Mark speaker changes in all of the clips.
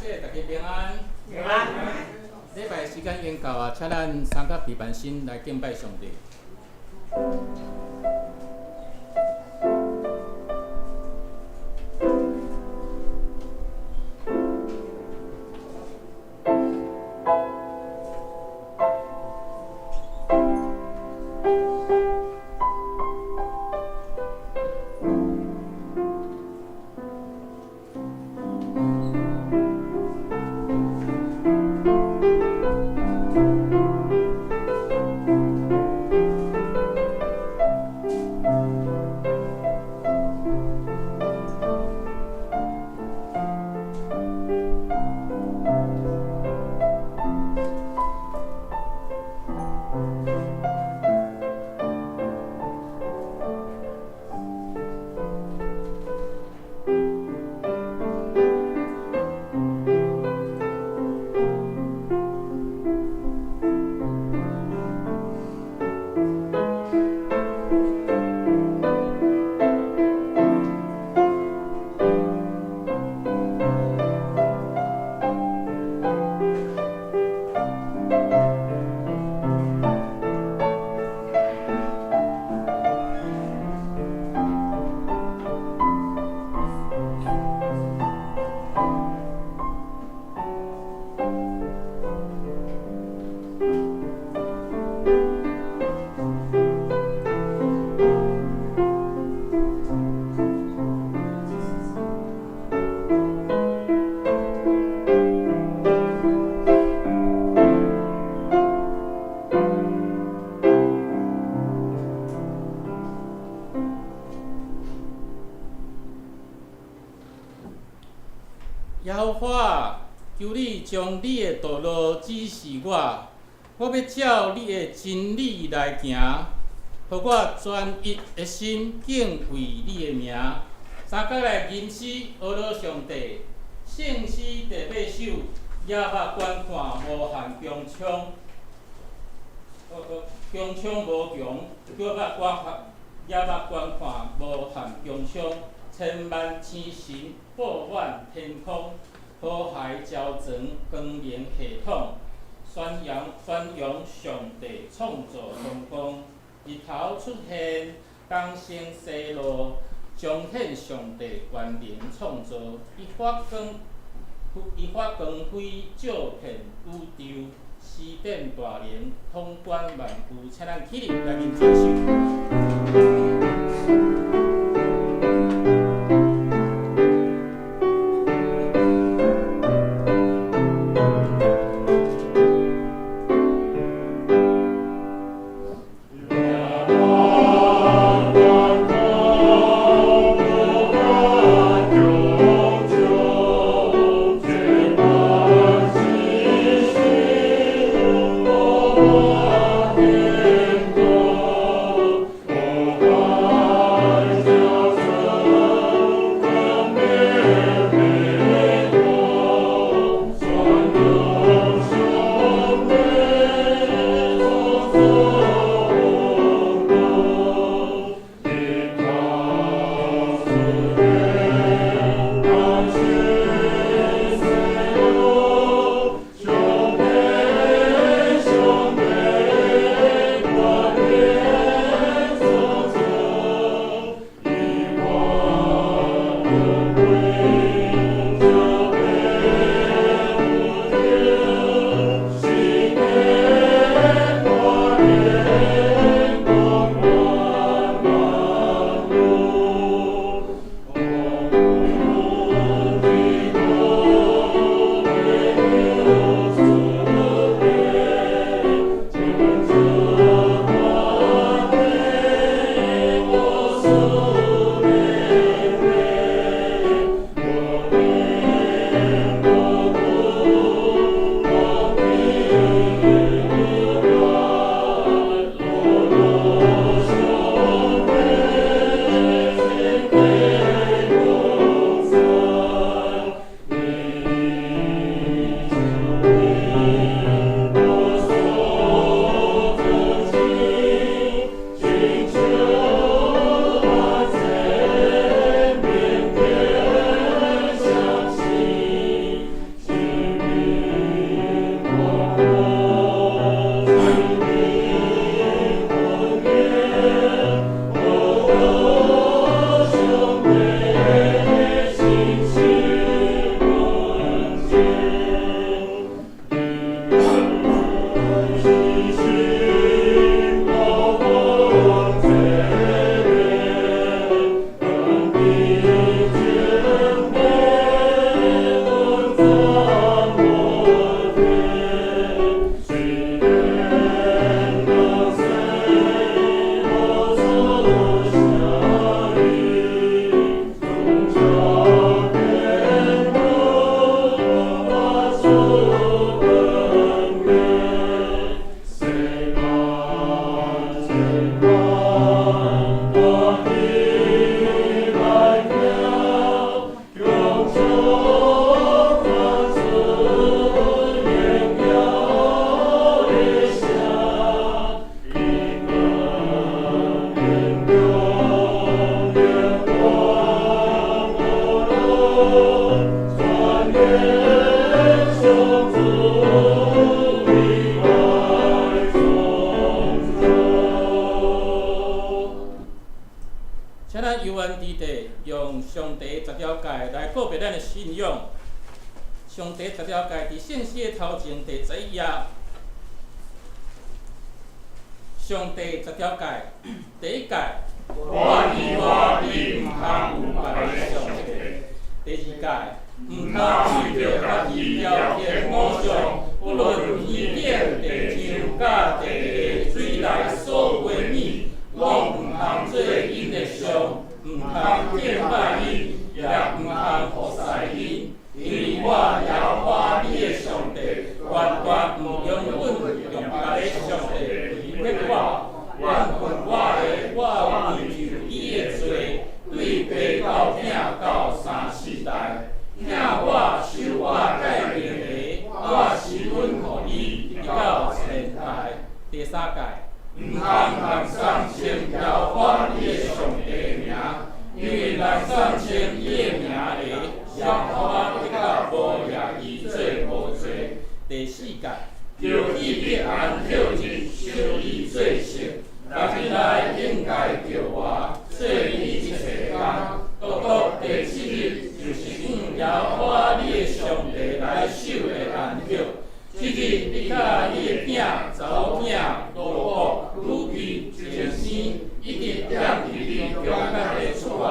Speaker 1: 谢，大家平安。
Speaker 2: 平安。
Speaker 1: 禮拜時間已經到啊，請咱三甲彼盤心來敬拜上帝。耶和華，求你將你的道路指示我，我欲照你的真理來行，予我專一的心敬畏你的名。三角來吟詩，呵咾上帝，聖詩第八首，舉目觀看無限穹蒼，穹蒼無窮，舉目觀看，舉目觀看無限穹蒼，千萬星辰布滿天空，河海礁床光明系統，宣揚宣揚上帝創造榮光，日頭出現，東升西落，彰顯上帝權能創造。伊發光，伊發光輝照遍宇宙，施展大能，統管萬有。請咱起立來吟這首。
Speaker 3: 天
Speaker 1: 上帝十條誡佇聖詩的頭前第11頁。上帝十條誡，第一誡，
Speaker 2: 我以我你毋通有別个上帝。
Speaker 1: 第二誡，毋通為著家己雕刻偶像，不論天頂、地上佮地下水內所有的物，攏毋通做𪜶的像，毋通敬拜𪜶，也毋通服侍𪜶，因為我耶和華你的上帝，斷斷毋容允用別个上帝代替我，怨恨我的，我會就伊的罪，對爸到囝到三四代。疼我守我誡命的，我施恩予伊，直到千代。第三誡，
Speaker 2: 毋通濫送稱耶和華你的上帝的名，因為濫送稱伊的名的，耶和華得到無掠伊做無罪。
Speaker 1: 第四誡，
Speaker 2: 著記得安息日守伊做聖，六日內應該著活，做你一切工，獨獨第七日就是向耶和華你的上帝來守的安息。這日你佮你的囝、查某囝、奴僕、女婢、親生，以及踮佇你中間的厝外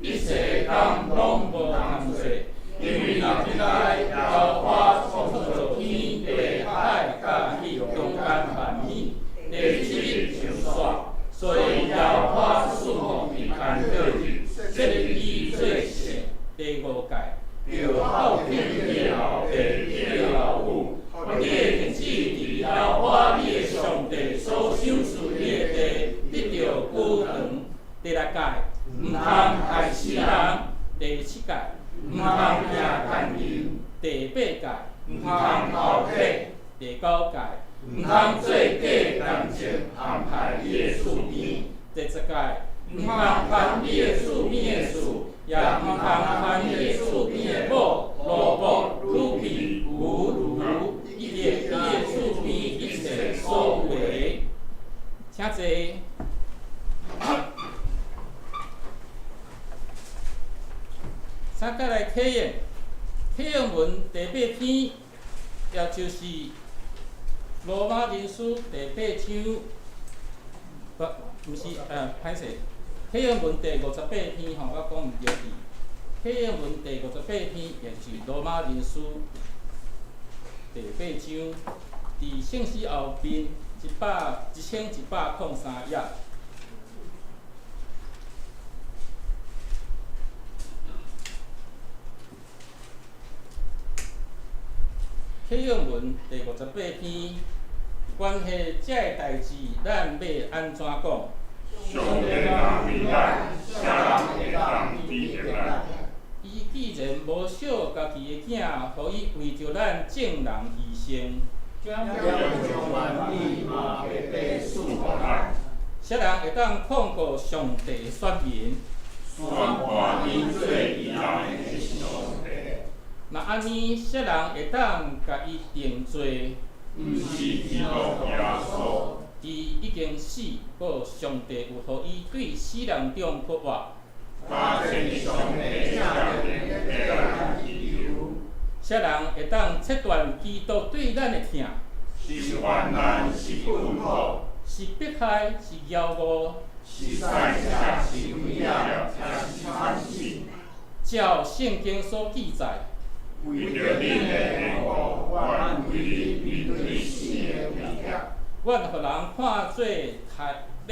Speaker 2: 人，一切工攏無通做，因為六日內耶和華創造天地海佮彼中間萬物，第七日就煞，所以耶和華賜福佇安息日，設立伊做聖。
Speaker 1: 第五誡，
Speaker 2: 著孝敬你的老爸、你的老母，予你的日子佇耶和華你的上帝所賞賜你的地得著久長。
Speaker 1: 第六誡，
Speaker 2: 毋通害死人。
Speaker 1: 第七誡，
Speaker 2: 毋通行姦淫。
Speaker 1: 第八誡，
Speaker 2: 毋通偷竊。
Speaker 1: 第九誡，
Speaker 2: 毋通做假見證陷害你的厝邊。
Speaker 1: 第十誡，
Speaker 2: 毋通貪你的厝邊的事，也毋通貪你的厝邊的某、奴僕、女婢、牛、驢，以及你的厝邊一切所有的。
Speaker 1: 請坐。請再來啟應，啟應文第八篇，也就是羅馬人書第八章，不，毋是，歹勢，啟應文第58篇吼，我講毋著去。啟應文第五十八篇，也就是羅馬人書第八章，佇聖詩後面1103頁。啟應文第58篇，關係這个代誌，咱欲按怎講？
Speaker 2: 上帝若為咱，啥人會當抵擋咱？
Speaker 1: 伊既然無惜家己的囝，予伊為著咱眾人犧牲，
Speaker 3: 將萬物嘛白白賜予咱。
Speaker 1: 啥人會當控告上帝的選民？
Speaker 2: 宣判𪜶做義人的是上帝。
Speaker 1: 若按呢，啥人會當共伊定罪？
Speaker 2: 毋是基督耶穌。
Speaker 1: 伊已經死，閣上帝有予伊對死人中復活。
Speaker 2: 加添上帝聖靈的咱自由。
Speaker 1: 啥人會當切斷基督對咱的疼？
Speaker 2: 是患難，是困苦，
Speaker 1: 是迫害，是枵餓，
Speaker 2: 是賽車，是危險，抑是慘死。
Speaker 1: 照聖經所記載，
Speaker 2: 為著恁的緣故，願規日面對死的威脅。
Speaker 1: 阮予人看做刣欲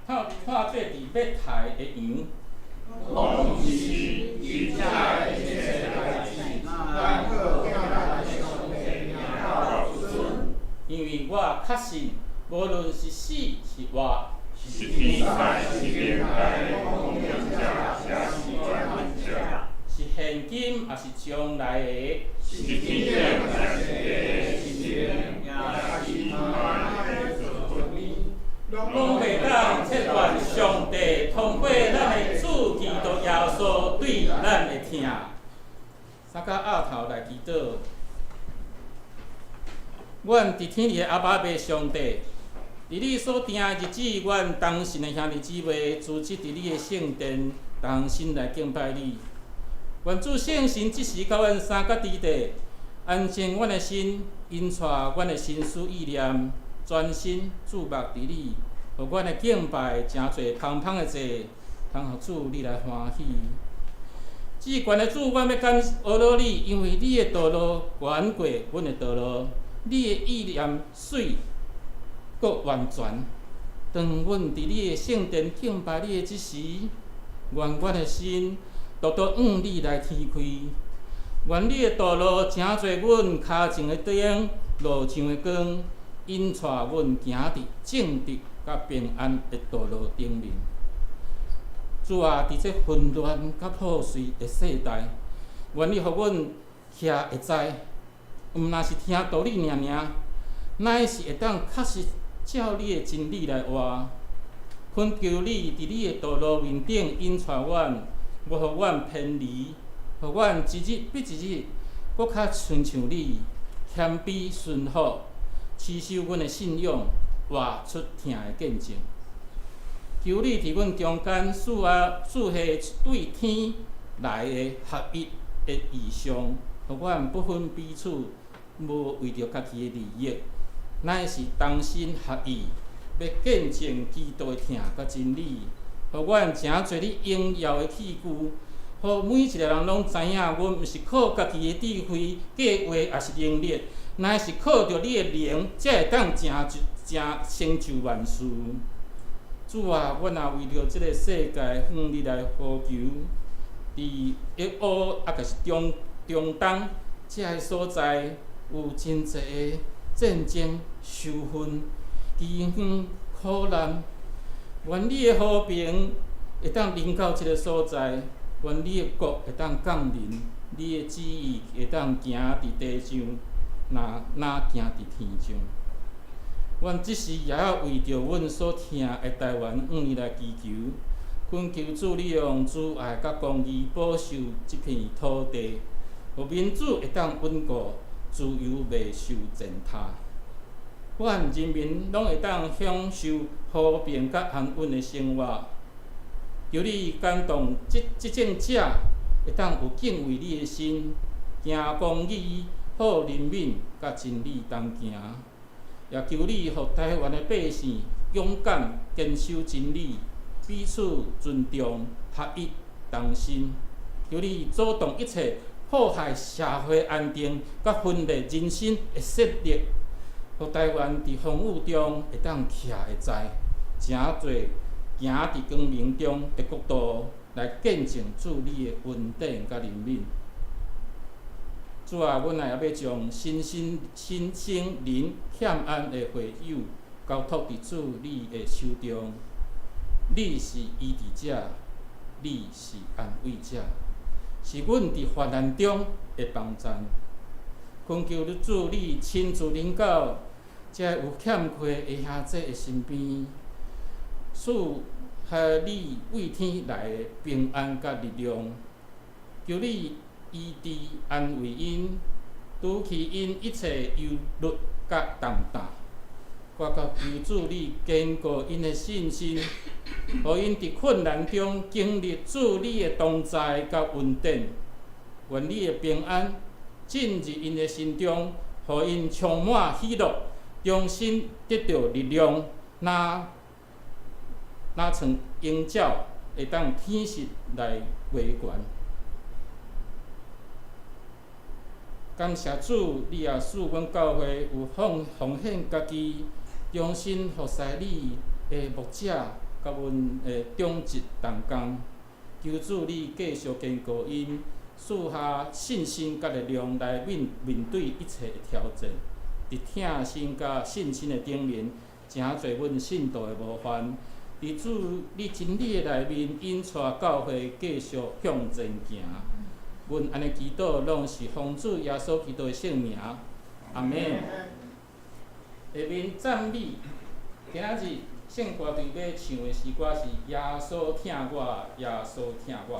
Speaker 1: 看看做佇欲刣的羊。
Speaker 2: 攏毋是，佇這一切代誌，咱好行咱上帝名到尊。
Speaker 1: 因為我確信，無論是死是活，
Speaker 2: 是天使，是靈界的統治者，抑是權能者，
Speaker 1: 是現今抑是將來的，
Speaker 2: 是天頂，抑是地下，是靈，抑是他的權柄，
Speaker 1: 攏袂當切斷上帝通過咱的主基督耶穌對咱的疼。三甲額頭來祈禱。阮佇天裡的阿爸父上帝，佇你所定的日子，阮同心的兄弟姊妹，組織佇你的聖殿，同心來敬拜你。願主聖神這時佮阮相佮佇地，安靜阮的心，引帶阮的心思意念，專心注目佇你，予阮的敬拜成做芳芳的祭，通予主你來歡喜。至懸的主，阮欲感阿羅你，因為你的道路懸過阮的道路，你的意念媠閣完全。當阮佇你的聖殿敬拜你的這時，願阮的心獨獨向你來天開。願你的道路成做阮跤前的燈，路上的光，引帶阮行佇正直佮平安的道路頂面。主啊，佇這混亂佮破碎的世代，願你予阮徛會知，毋若是聽道理爾爾，乃是會當確實照你的真理來活。懇求你佇你的道路面頂引帶阮，無予阮偏離，予阮一日比一日閣較親像你，謙卑順服，持守阮的信仰，活出疼的見證。求你佇阮中間賜下賜下對天來的合一的異象，予阮不分彼此，無為著家己的利益，乃是同心合意，欲見證基督的疼佮真理，予阮成做你榮耀的器具，予每一個人攏知影，阮毋是靠家己的智慧、計劃，抑是能力，乃是靠著你的靈，才會當成就、成就萬事。主啊，阮也為著這个世界向你來呼求，佇一烏抑閣是中中東這个所在，有真濟的戰爭、仇恨、饑荒、苦難。願你的和平會當臨到這个所在，願你的國會當降臨，你的旨意會當行佇地上，若若行佇天上。阮這時也要為著阮所疼的台灣向你來祈求，懇求主你用慈愛佮公義保守這片土地，予民主會當穩固，自由袂受踐踏。願人民攏會當享受和平佮安穩的生活。求你感動執政者，會當有敬畏你的心，行公義，好人民佮真理同行。也求你予台灣的百姓勇敢堅守真理，彼此尊重，合一同心。求你阻擋一切破壞社會安定佮分裂人心的勢力，予台灣佇風雨中會當徛會知，成做行佇光明中的國度，來見證主你的恩典佮憐憫。主啊，阮也欲將身心、身心靈欠安的會友交託佇主你的手中。你是醫治者，你是安慰者，是阮佇患難中的幫贊。懇求你主，你親自臨到這有欠缺的兄弟的身邊，賜予你對天來的平安佮力量。求你醫治安慰𪜶，除去𪜶一切憂慮佮重擔。我閣求主你堅固𪜶的信心，予𪜶佇困難中經歷主你的同在佮恩典。願你的平安進入𪜶的心中，予𪜶充滿喜樂，重新得著力量，若若像鷹鳥會當挺身來飛懸。感謝主，你也賜阮教會有奉奉獻家己、忠心服侍你的牧者，佮阮的長執同工。求主你繼續堅固𪜶，賜下信心佮力量來面面對一切的挑戰。佇疼心佮信心的頂面，成做阮信徒的模範。佇主你真理的內面，引帶教會繼續向前行。阮按呢祈禱，攏是奉主耶穌基督的聖名，阿們。下面讚美，今仔日聖歌隊欲唱的詩歌是《耶穌疼我，耶穌疼我》。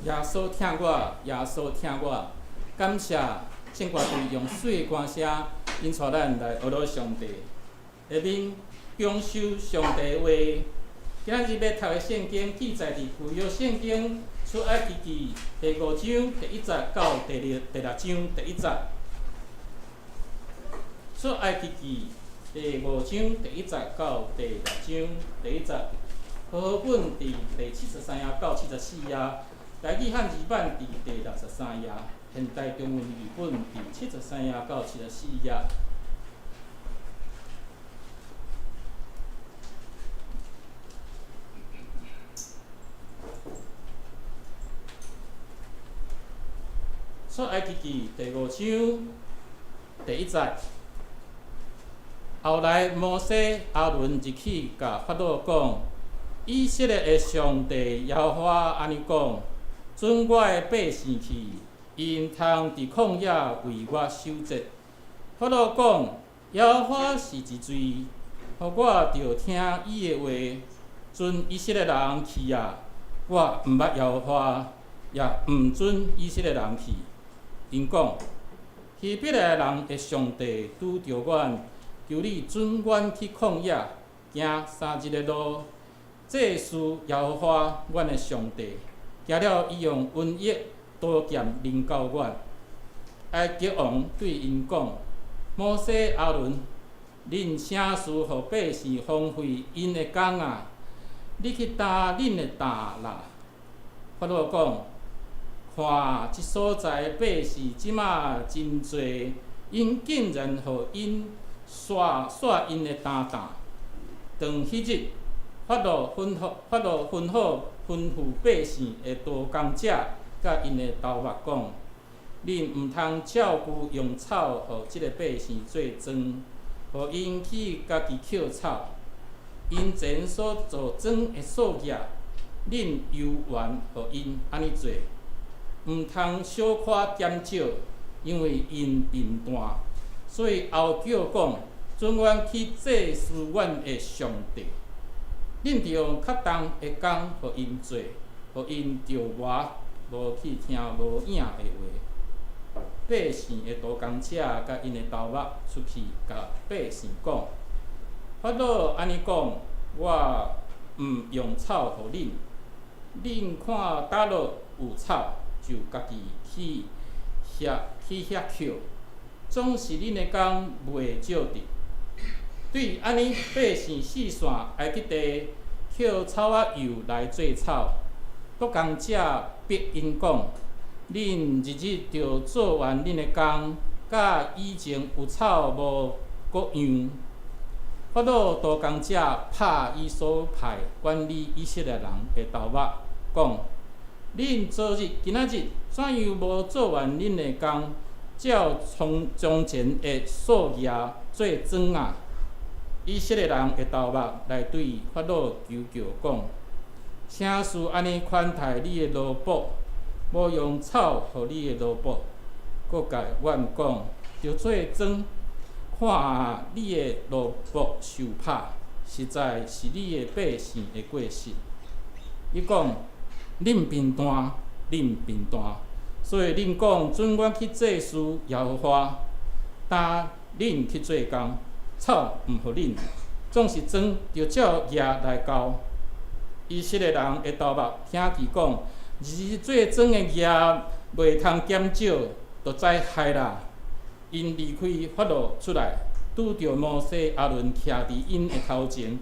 Speaker 1: 耶穌疼我，耶穌疼我，感謝聖歌隊用媠的歌聲引帶咱來學老上帝，下面享受上帝話。今仔日欲讀的聖經記載佇舊約聖經出埃及記第五章第一節到第六章第一節。出埃及記第五章第一節到第六章第一節，和合本佇第73頁到74頁，台語漢字版佇第63頁，現代中文譯本佇73頁到74頁。出埃及記第五章第一節。後來摩西、亞倫入去，共法老講：以色列的上帝耶和華按呢講，准我的百姓去，𪜶通佇曠野為我守節。法老講：耶和華是一誰，予我著聽伊的話，准以色列人去啊！我毋捌耶和華，也毋准以色列人去。𪜶講：希伯來人的上帝拄著阮，求你准阮去曠野行3日的路，祭祀耶和華阮的上帝。行了，伊用瘟疫、刀劍臨到阮。埃及王對𪜶講：摩西、亞倫，恁啥事予百姓荒廢𪜶的工啊？你去擔恁的擔啦。法老講：看，這所在百姓這馬真濟，𪜶竟然予𪜶徙徙𪜶的擔擔。當彼日，法老吩咐百姓的刀工者佮𪜶的頭目講：恁毋通照舊用草予這个百姓做磚，予𪜶去家己抾草。𪜶前所做磚的數額，恁猶原予𪜶按呢做，毋通小可減少，因為𪜶貧惰。所以哀叫講：准阮去祭祀阮的上帝。恁著用較重的工予𪜶做，予𪜶著磨，無去聽無影的話。百姓的督工者佮𪜶的頭目出去，共百姓講：法老按呢講，我毋用草予恁，恁看佗落有草，就家己去遐抾，總是恁的工袂少得。對按呢，百姓四散埃及地，抾草仔幼來做草。督工者逼𪜶講：恁日日著做完恁的工，佮以前有草無閣樣。法老督工者拍伊所派管理以色列人的頭目，講：恁昨日、今仔日怎樣無做完恁的工，照從從前的數額做磚啊？以色列人的頭目來對法老求告講：啥事按呢寬待你的奴僕，無用草予你的奴僕，閣共阮講，著做磚，看你的奴僕受拍，實在是你的百姓的過失。伊講：恁貧惰，恁貧惰，所以恁講准阮去祭祀耶和華，擔恁去做工，草毋予恁，總是磚著照額來交。以色列人的頭目聽見講，日日做磚的額袂通減少，就知害啦。𪜶離開法老出來，拄著摩西、亞倫徛佇𪜶的頭前，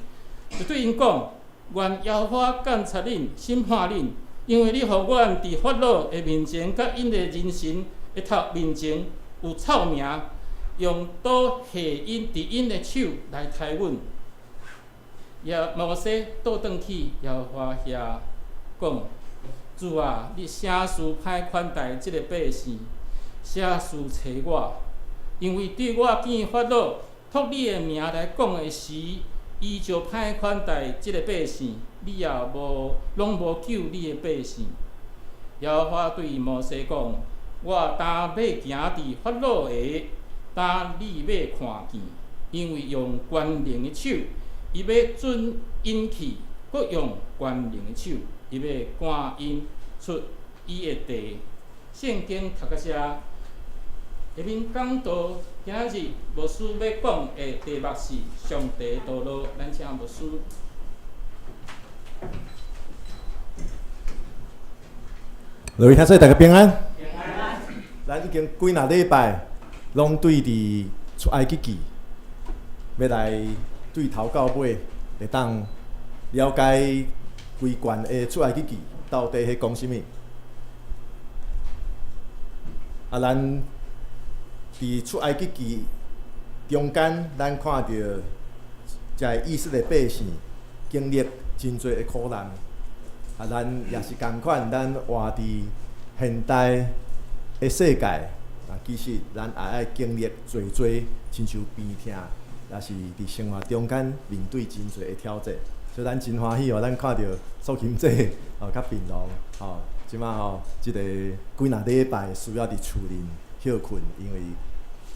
Speaker 1: 就對𪜶講：願耶和華監察恁、審判恁，因為你予阮佇法老的面前，佮𪜶的人臣的頭面前有臭名，用刀下𪜶佇𪜶的手來刣阮。耶摩西倒轉去耶和華遐講：主啊，你啥事歹款待這個百姓？啥事揣我？因為對我見法老託你的名來講的時，伊就歹款待這個百姓，你也無攏無救你的百姓。耶和華對摩西講：我今欲行佇法老的，今你欲看見，因為用權能的手，伊欲准𪜶去；閣用權能的手，伊欲趕𪜶出伊的地。聖經讀到遮，下面講道今仔日牧師欲講的題目是上帝的道路，咱請牧師。
Speaker 4: 各位聽眾大家平安。平安。咱已經幾若禮拜，攏對佇出埃及記，欲來對頭到尾，會當了解規卷的出埃及記到底咧講啥物。啊，咱佇出埃及記中間，咱看著遮个以色列百姓經歷真濟的苦難。啊，咱也是仝款，咱活佇現代的世界，啊，其實咱也愛經歷濟濟，親像病痛，也是佇生活中間面對真濟的挑戰。所以咱真歡喜哦，咱看著素琴姐哦，佮平龍吼，這馬吼，這個幾若禮拜需要佇厝裡歇睏，因為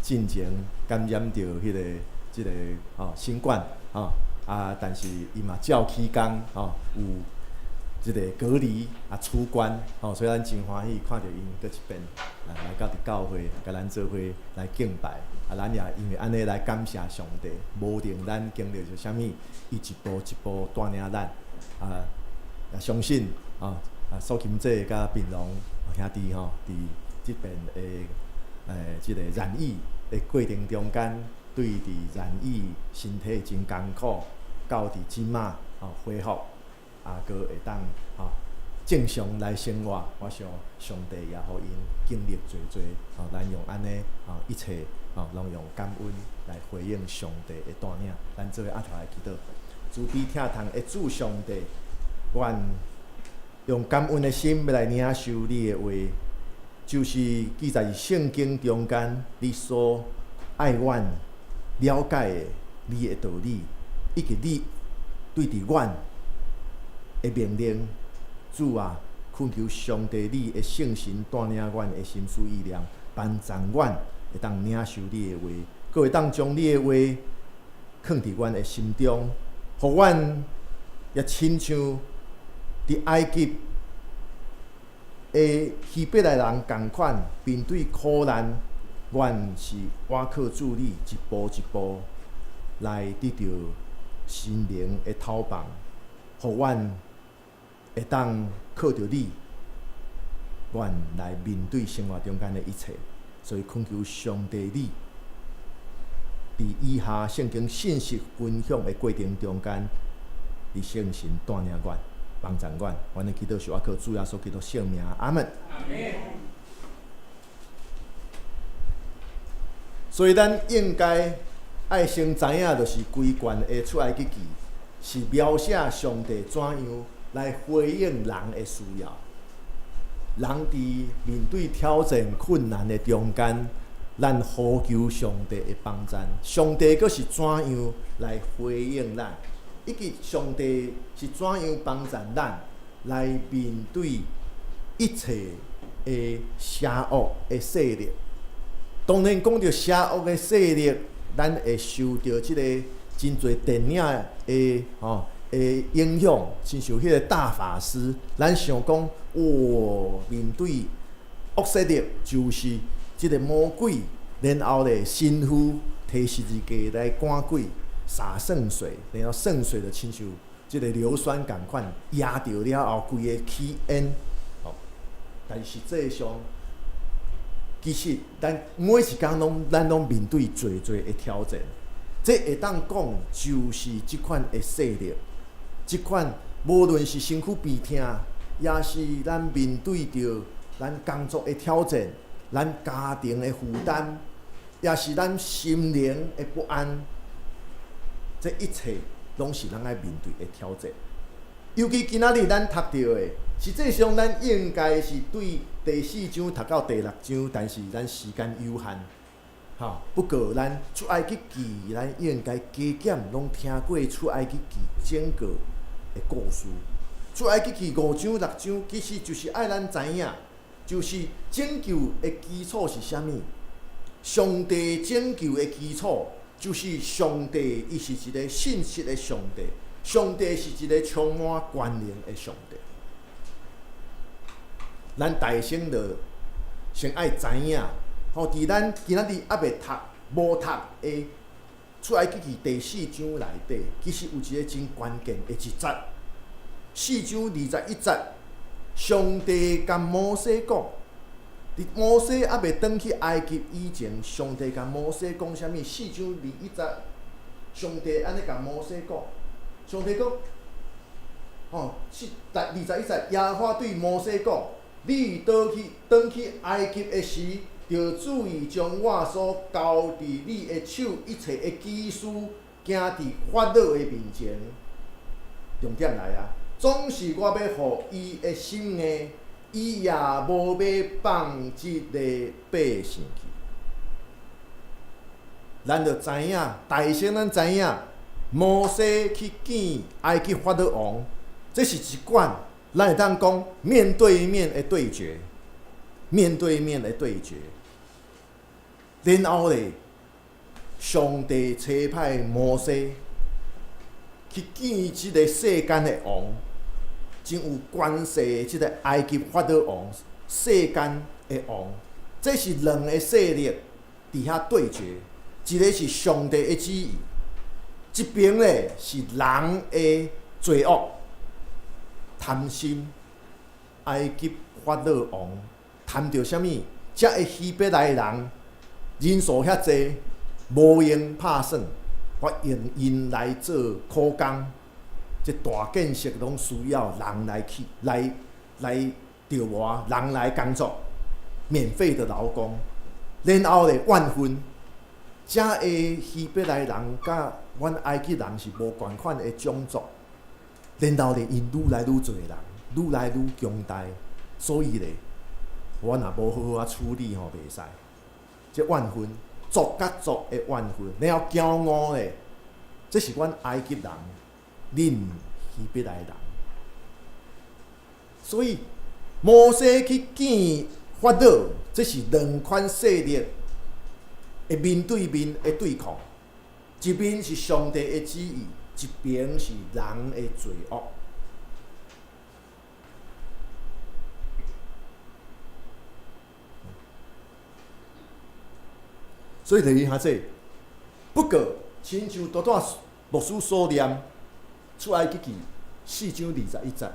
Speaker 4: 進前感染著彼個這個吼新冠吼啊，但是伊嘛照起工吼，有這個隔離啊出關吼，所以咱真歡喜看著𪜶閣一遍來到佇教會，共咱做伙來敬拜。啊，咱也因為按呢來感謝上帝，無論咱經歷著啥物，伊一步一步帶領咱。啊，也相信啊，啊，素琴姐佮平龍兄弟吼，佇這邊的這個染疫的過程中間，對佇染疫身體真艱苦，到佇這馬吼恢復，啊，閣會當吼正常來生活，我想上帝也予𪜶經歷濟濟，吼，咱用按呢吼一切吼，攏用感恩來回應上帝的帶領。咱做伙阿頭來祈禱，慈悲疼痛的主上帝，阮用感恩的心欲來領受你的話，就是記載佇聖經中間，你所愛阮了解的你的道理，以及你對佇阮的命令。主啊，懇求上帝你的聖神帶領阮的心思意念，幫助阮會當領受你的話，閣會當將你的話囥佇阮的心中，予阮也親像佇埃及的希伯來人仝款，面對苦難，阮是倚靠主你一步一步來得著心靈的透放，予阮會當靠著你，阮來面對生活中間的一切。所以懇求上帝你，佇以下聖經信息分享的過程中間，你聖神帶領阮，幫助阮，阮的祈禱是倚靠主耶穌基督聖名，阿門。所以咱應該愛先知影，就是規卷的出埃及記是描寫上帝怎樣來回應人的需要。人佇面對挑戰困難的中間，咱呼求上帝的幫助。上帝閣是怎樣來回應咱？以及上帝是怎樣幫助咱來面對一切的邪惡的勢力？當然，講著邪惡的勢力，咱會受著這個真濟電影的吼的影響，親像彼個大法師，咱想講，哇，面對惡勢力就是這個魔鬼，然後咧神父提十字架來趕鬼，灑聖水，然後聖水就親像這個硫酸仝款，壓著了後，規个起煙。吼，但是實際上，其實咱每一工攏咱攏面對濟濟的挑戰，這會當講就是這款的勢力，這款無論是身軀病痛，也是咱面對著咱工作的挑戰，咱家庭的負擔，也是咱心靈的不安，這一切攏是咱愛面對的挑戰。尤其今仔日咱讀著的，實際上咱應該是對第四章讀到第六章，但是咱時間有限，吼。不過咱出埃及記，咱應該加減攏聽過出埃及記整個的故事。出埃及記五章六章，其實就是愛咱知影，就是拯救的基礎是啥物？上帝拯救的基礎就是上帝，伊是一個信實的上帝。上帝是一個充滿權能的上帝。咱大先就先愛知影，吼，佇咱今仔日猶未讀、無讀的出埃及記第四章內底，其實有一个真關鍵的一節，四章二十一節，上帝共摩西講，佇摩西猶未轉去埃及以前，上帝共摩西講啥物？四章二一節，上帝按呢共摩西講，上帝講，吼，是第二十一節，耶和華對摩西講：你倒去轉去埃及的時，著注意將我所交佇你的手一切的奇事，行佇法老的面前。重點來啊！總是我欲予伊的心硬，伊也無欲放這个百姓去。咱著知影，大先咱知影，摩西去見埃及法老王，這是一款咱會當講面對面的對決，面對面的對決。然後咧，上帝差派摩西去見這个世間的王，真有權勢的這个埃及法老王，世間的王，這是兩个勢力佇遐對決，一个是上帝的旨意，一邊咧是人的罪惡、貪心。埃及法老王貪著啥物？遮个希伯來人人數遐濟，無閒拍算，我用𪜶來做苦工。這大建設攏需要人來去來來著磨，人來工作，免費的勞工。然後咧怨恨，遮个希伯來人佮阮埃及人是無仝款的種族。然後咧，𪜶愈來愈濟人，愈來愈強大，所以咧，我若無好好仔處理吼，袂使。這怨恨，族佮族的怨恨，然後驕傲咧，這是阮埃及人，恁希伯來人。所以摩西去見法老，這是兩款勢力的面對面的對抗，一邊是上帝的旨意，一邊是人的罪惡。所以就是遐這，不過親像拄拄牧師所念，出埃及記四章二十一節，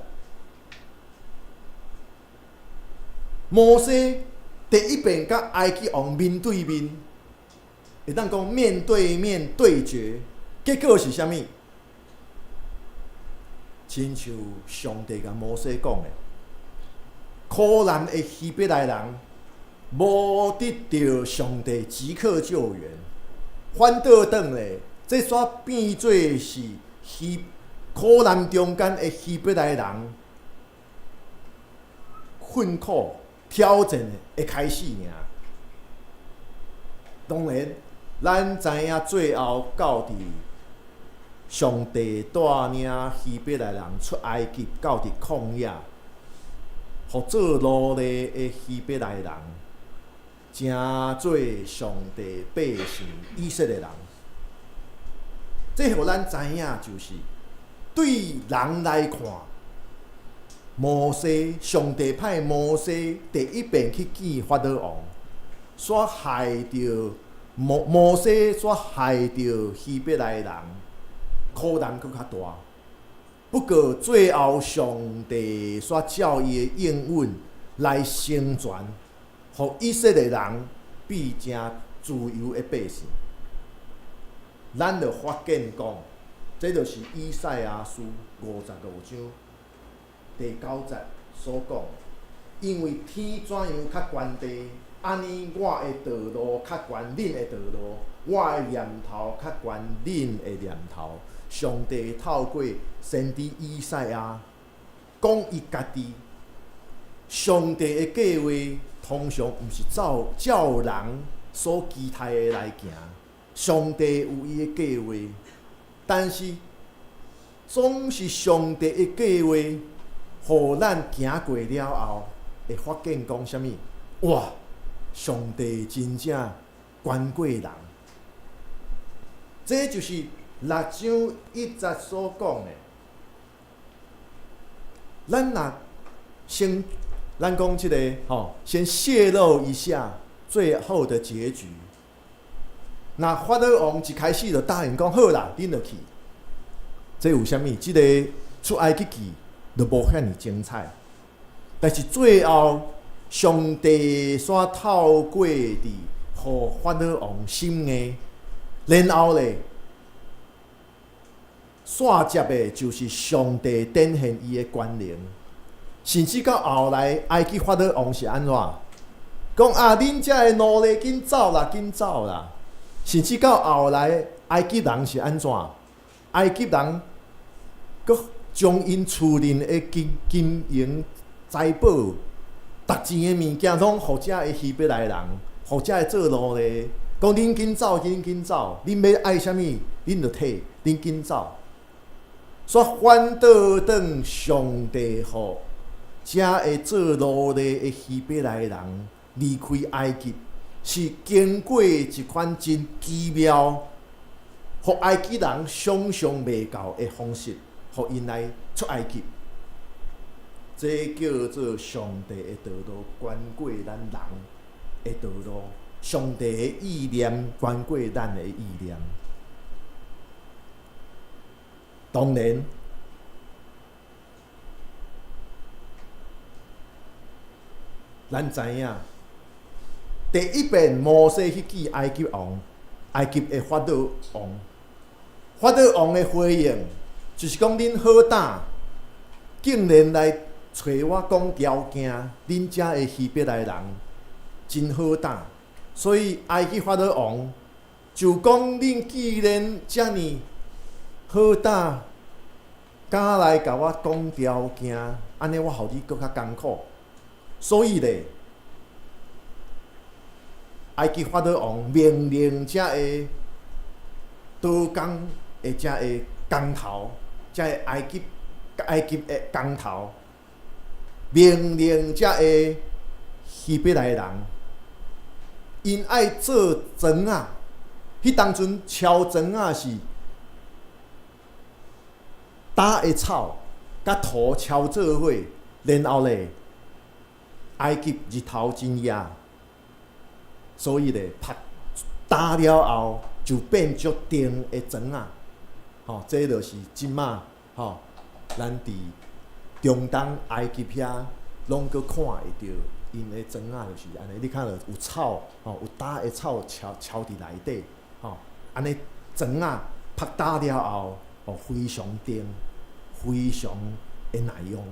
Speaker 4: 摩西第一遍佮埃及王面對面，會當講面對面對決，結果是啥物？親像上帝共摩西講的，苦難的希伯來人無得著上帝即刻救援，反倒轉咧，這煞變做是希苦難中間的希伯來人困苦挑戰的開始爾。當然，咱知影最後到佇上帝帶領希伯來人出埃及，到佇曠野，予做奴隸的希伯來人，成做上帝百姓以色列人。這予咱知影，就是對人來看，摩西上帝派摩西第一遍去見法老王，煞害著摩摩西，煞害著希伯來人，苦難閣較大。不過最後上帝煞照伊的應允來成全，予以色列人變成自由的百姓。咱就發現講，這就是以賽亞書55章第九節所講，因為天怎樣較懸地，按呢我的道路較懸恁的道路，我的念頭較懸恁的念頭。上帝透過先知以賽亞講伊家己，上帝的計劃通常毋是照照人所期待的來行。上帝有伊的計劃，但是總是上帝的計劃，予咱行過了後，會發現講啥物？哇！上帝真正懸過人，這就是六章一節所講的。咱若先咱講這个吼，先洩露一下最後的結局。若法老王一開始就答應講好啦，恁就去。這有啥物？這个出埃及記就無遐爾精彩。但是最後，上帝煞透過佇予法老王心硬，然後咧，煞接的就是上帝展現伊的權能，甚至到後來，埃及法老王是按怎？講啊，恁遮的奴隸緊走啦，緊走啦！甚至到後來，埃及人是按怎？埃及人閣將𪜶厝內的金金銀財寶、值錢的物件，攏予遮的希伯來人，予遮的做奴隸。講恁緊走，恁緊走，恁欲愛啥物，恁就提，恁緊走。煞反倒轉上帝予遮的做奴隸的希伯來人離開埃及，是經過一款真奇妙，予埃及人想象袂到的方式，予𪜶來出埃及。這叫做上帝的道路，懸過咱人的道路；上帝的意念，懸過咱的意念。當然，咱知影，第一遍摩西去見埃及王，埃及的法老王，法老王的回應就是講：恁好膽，竟然來揣我講條件，恁遮的希伯來人真好膽。所以埃及法老王就講：恁既然遮爾好膽，敢來共我講條件，按呢我予你閣較艱苦。所以咧，埃及法老王命令遮个刀工的遮个工頭，遮个埃及的工頭，命令遮个希伯來人，𪜶愛做磚仔。彼當陣敲磚仔是焦的草，佮土敲做伙，然後咧，埃及日頭真熱，所以咧，曝焦了後就變足硬的磚仔。吼，這就是這馬吼，咱佇中東埃及遐攏閣看會著，𪜶的磚仔就是按呢。你看著有草，吼，有焦的草敲敲佇內底，吼，按呢磚仔曝焦了後，哦，非常硬，非常會耐用，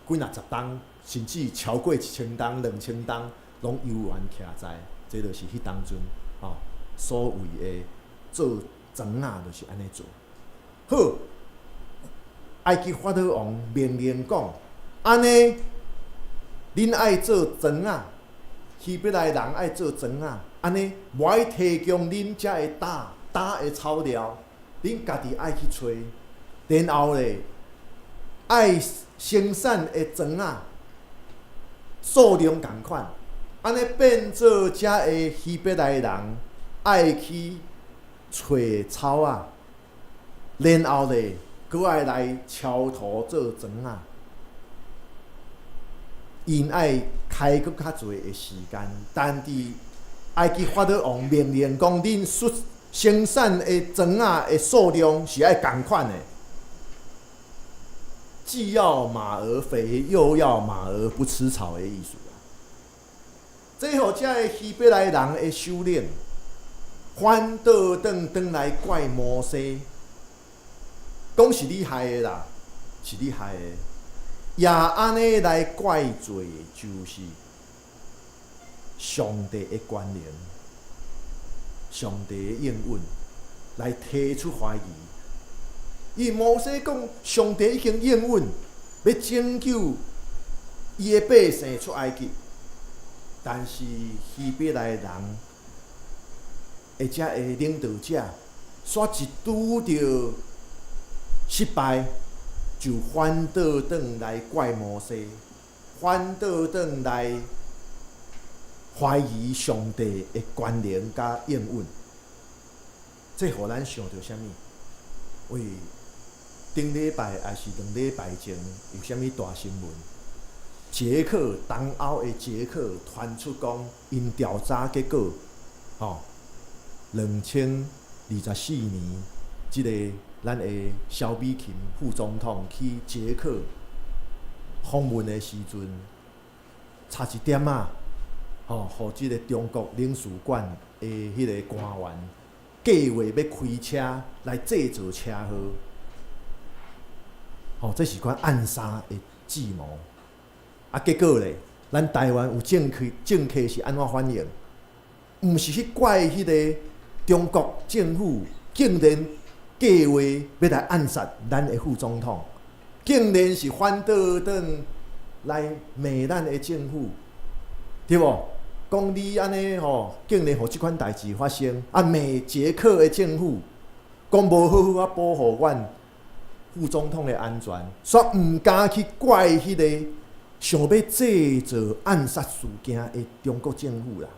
Speaker 4: 幾若十冬，甚至超過1000冬、2000冬，攏猶原徛在。這就是彼當陣，吼，所謂的做磚仔，就是按呢做。好，埃及法老王命令講，按呢，恁愛做磚仔，希伯來人愛做磚仔，按呢，我愛提供恁遮的焦焦的草料，恁家己愛去揣，然後咧，愛生產的磚仔數量仝款，按呢變做遮的希伯來人愛去揣草仔，然後咧，閣愛來敲土做磚仔，𪜶愛開閣較濟的時間，但佇埃及法老王命令講，恁出生產的磚仔的數量是愛仝款的，既要馬兒肥，又要馬兒不吃草的意思啦。這予遮个希伯來人的首領反倒轉轉來怪摩西，講是你害的啦，是你害的。也按呢來怪罪，就是上帝的權能，上帝的應允，來提出懷疑。因為摩西講，上帝已經應允，欲拯救伊的百姓出埃及，但是希伯來人或者的領導者，煞一拄著失敗，就反倒轉來怪摩西，反倒轉來懷疑上帝的權能佮應允。這予咱想著啥物？為頂禮拜抑是兩禮拜前有啥物大新聞？捷克東歐的捷克傳出講，𪜶調查結果，吼，2024年，這个咱的蕭美琴副總統去捷克訪問的時陣，差一點仔，吼，予這个中國領事館的彼个官員計劃欲開車來製造車禍，吼，這是款暗殺的計謀。啊，結果咧，咱台灣有政客，政客是按怎反應？毋是去怪彼个中國政府竟然計劃欲來暗殺咱的副總統，竟然是反倒轉來罵咱的政府，對無？講你按呢吼，竟然予這款代誌發生，啊罵捷克的政府，講無好好仔保護阮副總統的安全，煞毋敢去怪彼个想欲製造暗殺事件的中國政府啦。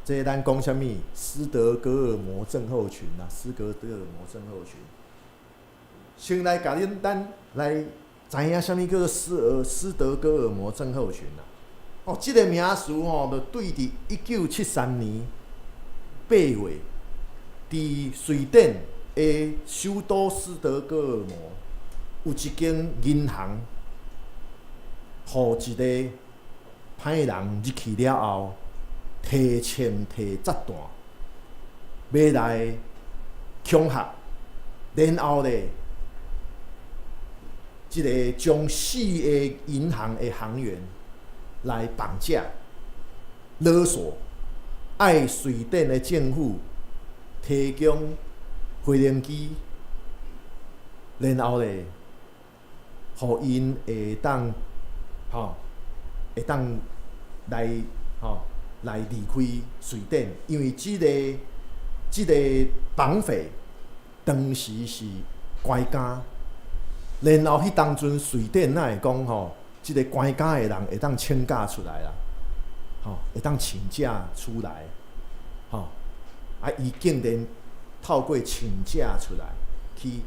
Speaker 4: 這咱講啥物？斯德哥爾摩症候群啊，斯德哥爾摩症候群。先來共恁咱來知影啥物叫做斯德哥爾摩症候群啦。哦，這个名詞吼，就對佇1973年8月，佇瑞典的首都斯德哥爾摩有一間銀行，予一个歹人入去了後，提槍提炸彈，欲來恐嚇，然後咧，這个將四个銀行的行員來綁架、勒索，愛瑞典的政府提供飛行機，然後咧，予𪜶會當吼，會當來吼來離開瑞典，因為這个綁匪當時是關監，然後彼當陣瑞典哪會講吼，這个關監的人會當請假出來啦，吼，會當請假出來，吼，啊，伊竟然透過請假出來去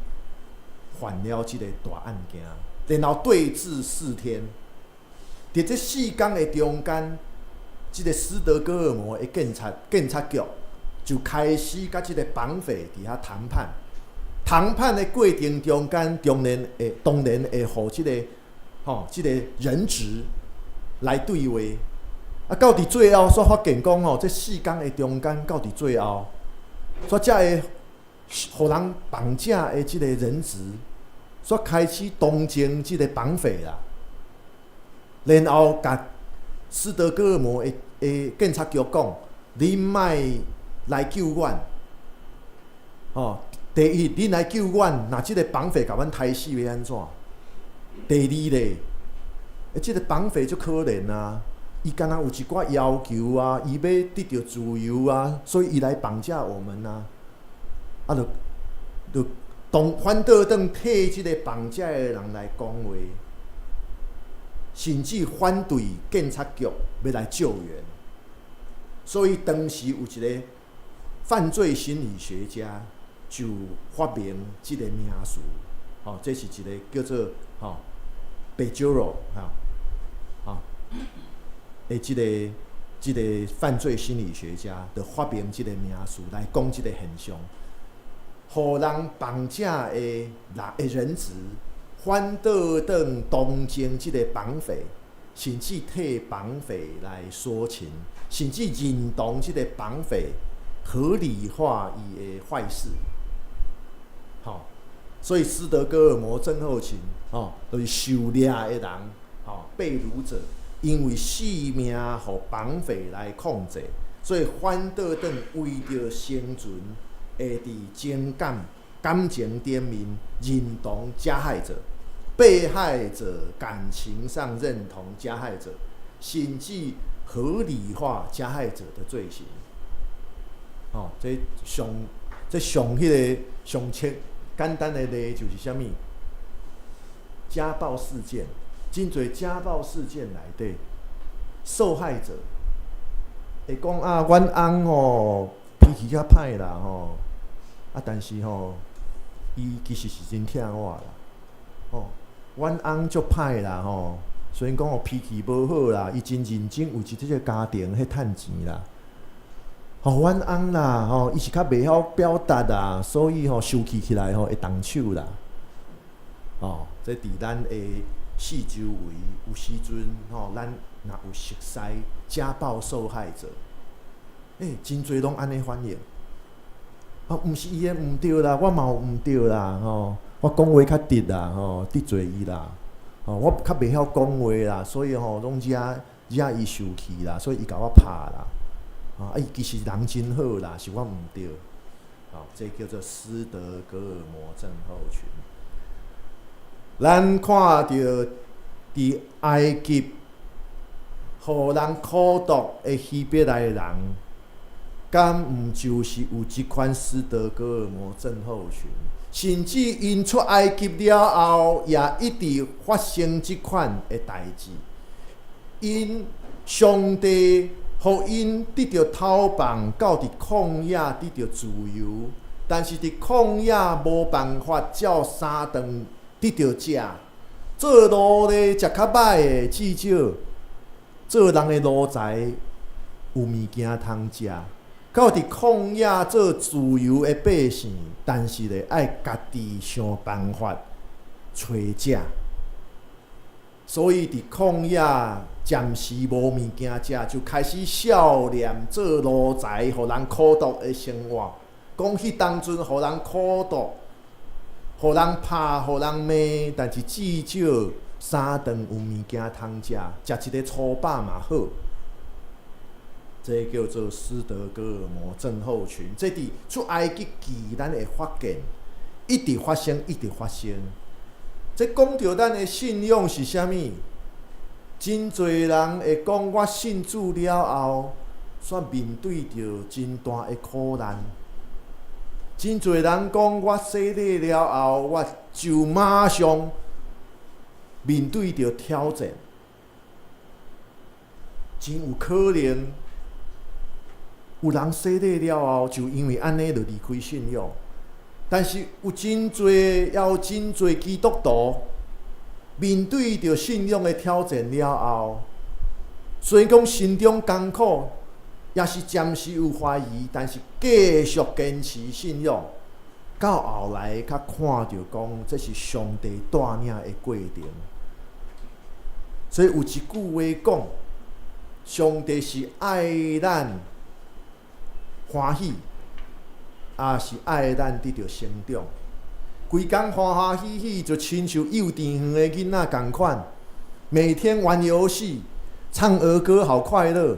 Speaker 4: 犯了這个大案件，然後對峙四天，佇這四工的中間，這个斯德哥爾摩的警察局就開始佮這个綁匪佇遐談判，談判的過程中間，當然會予這个吼，這个人質來對話。啊，到佇最後，煞發現講吼，這四工的中間，到佇最後，煞才會予人綁架的這个人質，煞開始同情這个綁匪啦，然後共斯德哥爾摩的警察局講：恁莫來救阮，吼！第一，恁來救阮，若這个綁匪共阮刣死欲按怎？第二咧，欸，這个綁匪足可憐啊，伊敢若有一寡要求啊，伊欲得著自由啊，所以伊來綁架我們啊，啊，就當反倒轉替這个綁架的人來講話，甚至反對警察局欲來救援。所以當時有一个犯罪心理學家就發明這个名詞，吼，這是一个叫做吼貝焦羅吼，吼，的這个犯罪心理學家就發明這个名詞來講這个現象，予人綁架的人質，反倒轉同情這个綁匪，甚至替綁匪來說情，甚至認同這个綁匪合理化伊的壞事，吼，所以斯德哥爾摩症候群，吼，就是受掠的人，吼，被擄者，因為性命予綁匪來控制，所以反倒轉為著生存，會佇情感情頂面認同加害者，被害者感情上認同加害者，甚至合理化加害者的罪行。吼，這上彼个上切簡單的例就是啥物？家暴事件，真濟家暴事件內底，受害者會講啊，阮翁吼脾氣較歹啦吼，啊，但是吼，伊其實是真疼我啦，吼，阮翁足歹啦吼，雖然講哦脾氣無好啦，伊真認真為這個家庭彼趁錢啦。吼，阮翁啦，吼，伊是較袂曉表達啦，所以吼生氣起來吼會動手啦。哦，這佇咱的四周圍有時陣吼，咱若有熟似家暴受害者，真濟攏按呢反應。哦，毋是伊的毋對啦，我嘛有毋對啦，吼，我講話較直啦，吼，得罪伊啦，吼，我較袂曉講話啦，所以吼攏惹惹伊生氣啦，所以伊共我拍啦。啊，伊其實人真好啦，是我毋對。哦，這叫做斯德哥爾摩症候群。咱看著佇埃及，予人苦毒的希伯來人，敢毋就是有這款斯德哥爾摩症候群？甚至𪜶出埃及了後，也一直發生這款的代誌。𪜶上帝予𪜶得著逃放，到佇曠野得著自由，但是佇曠野無辦法照三頓得著食，做奴隸食較歹的，至少做人的奴才有物件通食。到佇曠野做自由的百姓，但是咧愛家己想辦法揣食。所以佇曠野暫時無物件食，就開始數念做奴才，予人苦毒的生活。講彼當陣予人苦毒，予人拍，予人罵，但是至少三頓有物件通食，食一个粗飽嘛好。這叫做斯德哥爾摩症候群。這佇出埃及記，咱會發現一直發生，一直發生。這講著咱的信仰是啥物？真濟人會講，我信主了後，煞面對著真大的苦難。真濟人講，我洗禮了後，我就馬上面對著挑戰。真有可能，有人洗禮了後，就因為按呢就離開信仰。但是有真濟，也有真濟基督徒面對著信仰的挑戰了後，雖然講心中艱苦，也是暫時有懷疑，但是繼續堅持信仰，到後來較看著講，這是上帝帶領的過程。所以有一句話講，上帝是愛咱歡喜，抑是愛咱得著成長。規工歡歡喜喜，就親像幼稚園的囡仔仝款，每天玩遊戲、唱兒歌，好快樂。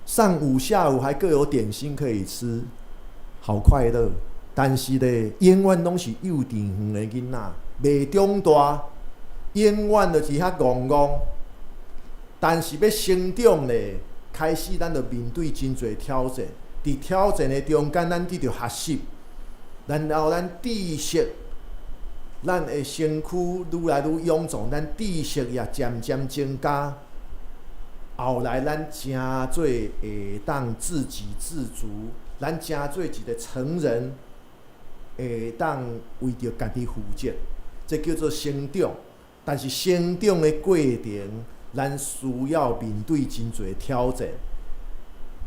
Speaker 4: 上午、下午還各有點心可以吃，好快樂。但是咧，永遠攏是幼稚園的囡仔，袂長大，永遠就是遐戇戇。但是欲成長咧，開始咱就面對真濟挑戰。佇挑戰的中間，咱得著學習，然後咱知識，咱的身軀愈來愈臃腫，咱知識也漸漸增加。後來咱成做會當自給自足，咱成做一個成人，會當為著家己負責，這叫做成長。但是成長的過程，咱需要面對真濟挑戰，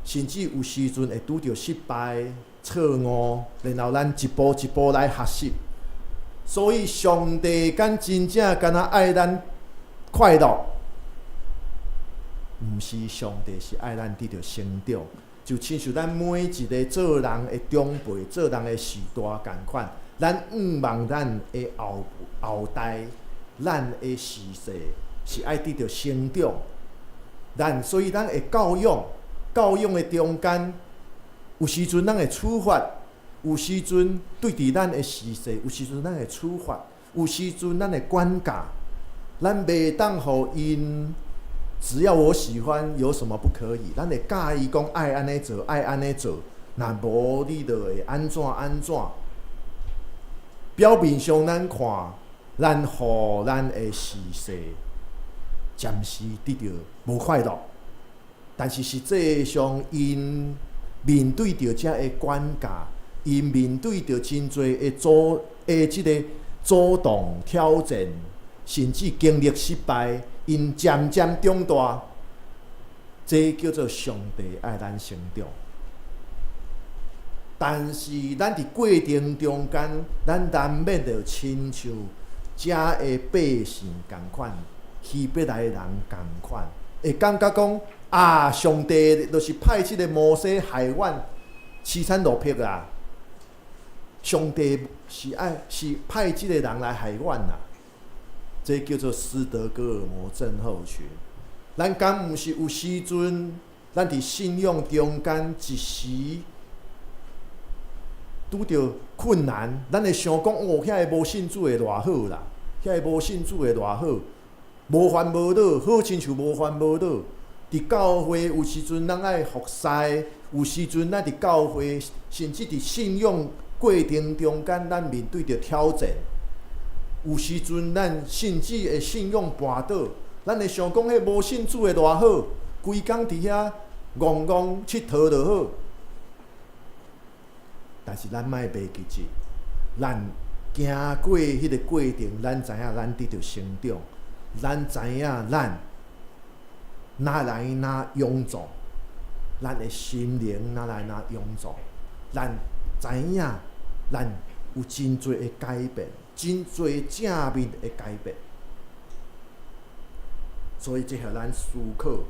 Speaker 4: 甚至有時陣會拄著失敗、錯誤，然後咱一步一步來學習。所以，上帝敢真正敢若愛咱快樂？毋是，上帝是愛咱得著成長，就親像咱每一个做人的長輩、做人的序大仝款，咱向望咱的後後代，咱的時勢是愛得著成長。咱所以咱會教養，教養的中間，有時陣咱會處罰，有時陣對佇咱的時勢，有時陣咱會處罰，有時陣咱會管教，咱袂當予𪜶。只要我喜歡，有什麼不可以？咱會教伊講愛按呢做，愛按呢做。若無你就會按怎按怎。表面上咱看，咱予咱的時勢暫時得著無快樂，但是實際上，𪜶面對著遮的管教，𪜶面對著真濟的阻的這个阻擋挑戰，甚至經歷失敗，𪜶漸漸長大，這叫做上帝愛咱成長。但是咱佇過程中間，咱難免著親像遮的百姓仝款，希伯來人仝款，會感覺講啊，上帝就是派這個摩西害阮淒慘落魄啦。上帝是愛是派這個人來害阮啦，這叫做斯德哥爾摩症候群。咱敢毋是有時陣，咱佇信仰中間一時拄著困難，咱會想講哦，遐个無信主的偌好啦，遐個無信主的偌好，無煩無惱，好親像無煩無惱。佇教會有時陣咱愛服侍，有時陣咱佇教會，甚至佇信仰過程中間，咱面對著挑戰。有時陣咱甚至會信仰跋倒，咱會想講，彼無信主的偌好，規工佇遐戇戇𨑨迌就好。但是咱莫袂記得，咱行過彼個過程，咱知影咱得著成長，咱知影咱哪來哪勇壯，咱的心靈哪來哪勇壯，咱知影咱有真濟的改變，真濟正面的改變。所以這予咱思考，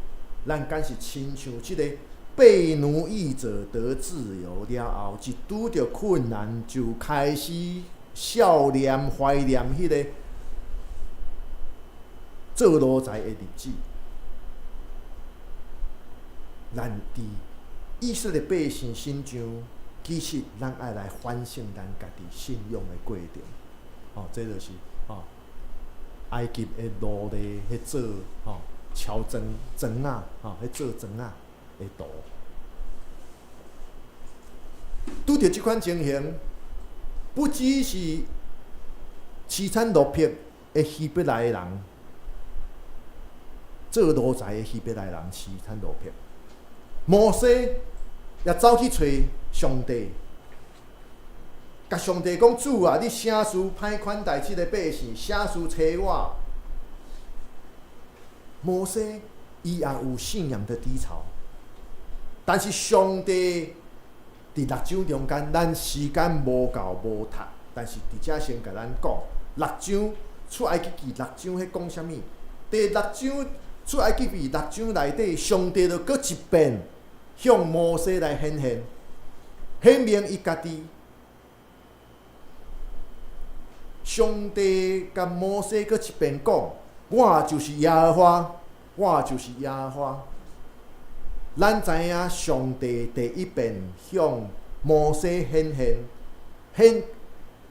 Speaker 4: 咱敢是親像這個被奴役者得自由了後，一拄著困難就開始少念懷念彼個做奴才的日子。咱佇以色列百姓身上，其實咱愛來反省咱家己信仰的過程。哦，這就是哦，埃及的奴隸彼做吼敲磚磚仔，吼彼做磚仔的圖。拄著這款情形，不只是淒慘落魄的希伯來人，做奴才的希伯來人淒慘落魄。摩西也走去揣上帝，共上帝講：主啊，你啥事歹款待這個百姓？啥事揣我？摩西伊也有信仰的低潮，但是上帝佇六章中間，咱時間無夠無讀，但是佇遮先共咱講，六章出埃及記六章彼講啥物？第六章出埃及記六章內底，上帝就閣一遍向摩西來顯現，顯明伊家己。上帝共摩西閣一遍講：我就是耶和華，我就是耶和華。咱知影上帝第一遍向摩西顯現，顯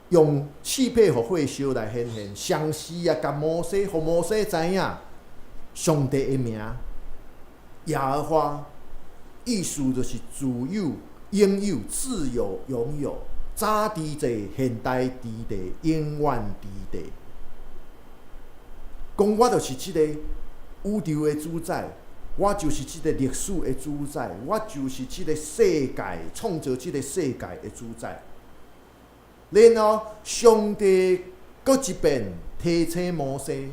Speaker 4: 用四撇復火燒來顯現，同時也共摩西，予摩西知影上帝的名耶和華，意思就是自有、永有、自有、永有，早佇地、現代佇地、永遠佇地。講我就是這個宇宙的主宰，我就是這個歷史的主宰，我就是這個世界創造這個世界的主宰。然後上帝閣一遍提醒摩西，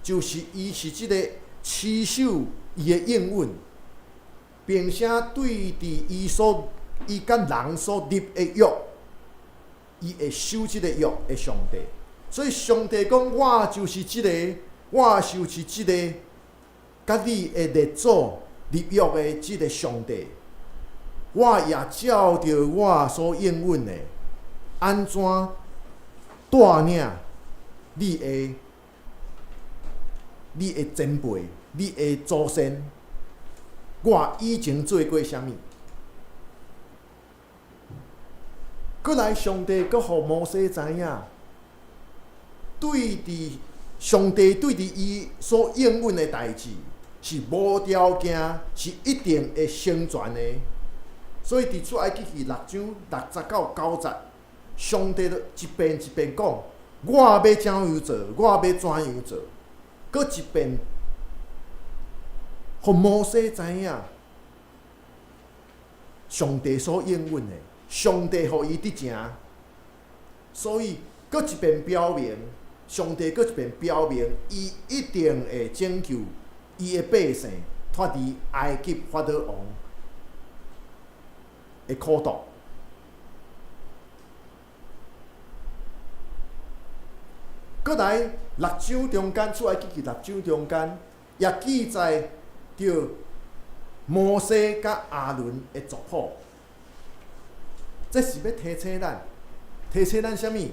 Speaker 4: 就是伊是這個持守伊的應允，並且對佇伊所伊佮人所立的約，伊會守這個約的上帝。所以上帝講，我就是這個，我就是這個，佮你的列祖立約的這個上帝。我也照著我所應允的，按怎帶領你的前輩、你的祖先，我以前做過啥物？閣來，上帝閣予摩西知影，對佇上帝對佇伊所應允的代誌是無條件，是一定會成全的。所以佇出埃及記六章六節到九節，上帝就一遍一遍講：我欲怎樣做，我欲怎樣做。閣一遍，予摩西知影，上帝所應允的，上帝予伊得成。所以閣一遍表明，上帝閣一遍表明，伊一定會拯救伊的百姓脫離埃及法老王的苦毒。閣來六章中間，出埃及記六章中間，也記載著摩西佮亞倫的族譜。這是欲提醒咱，提醒咱啥物？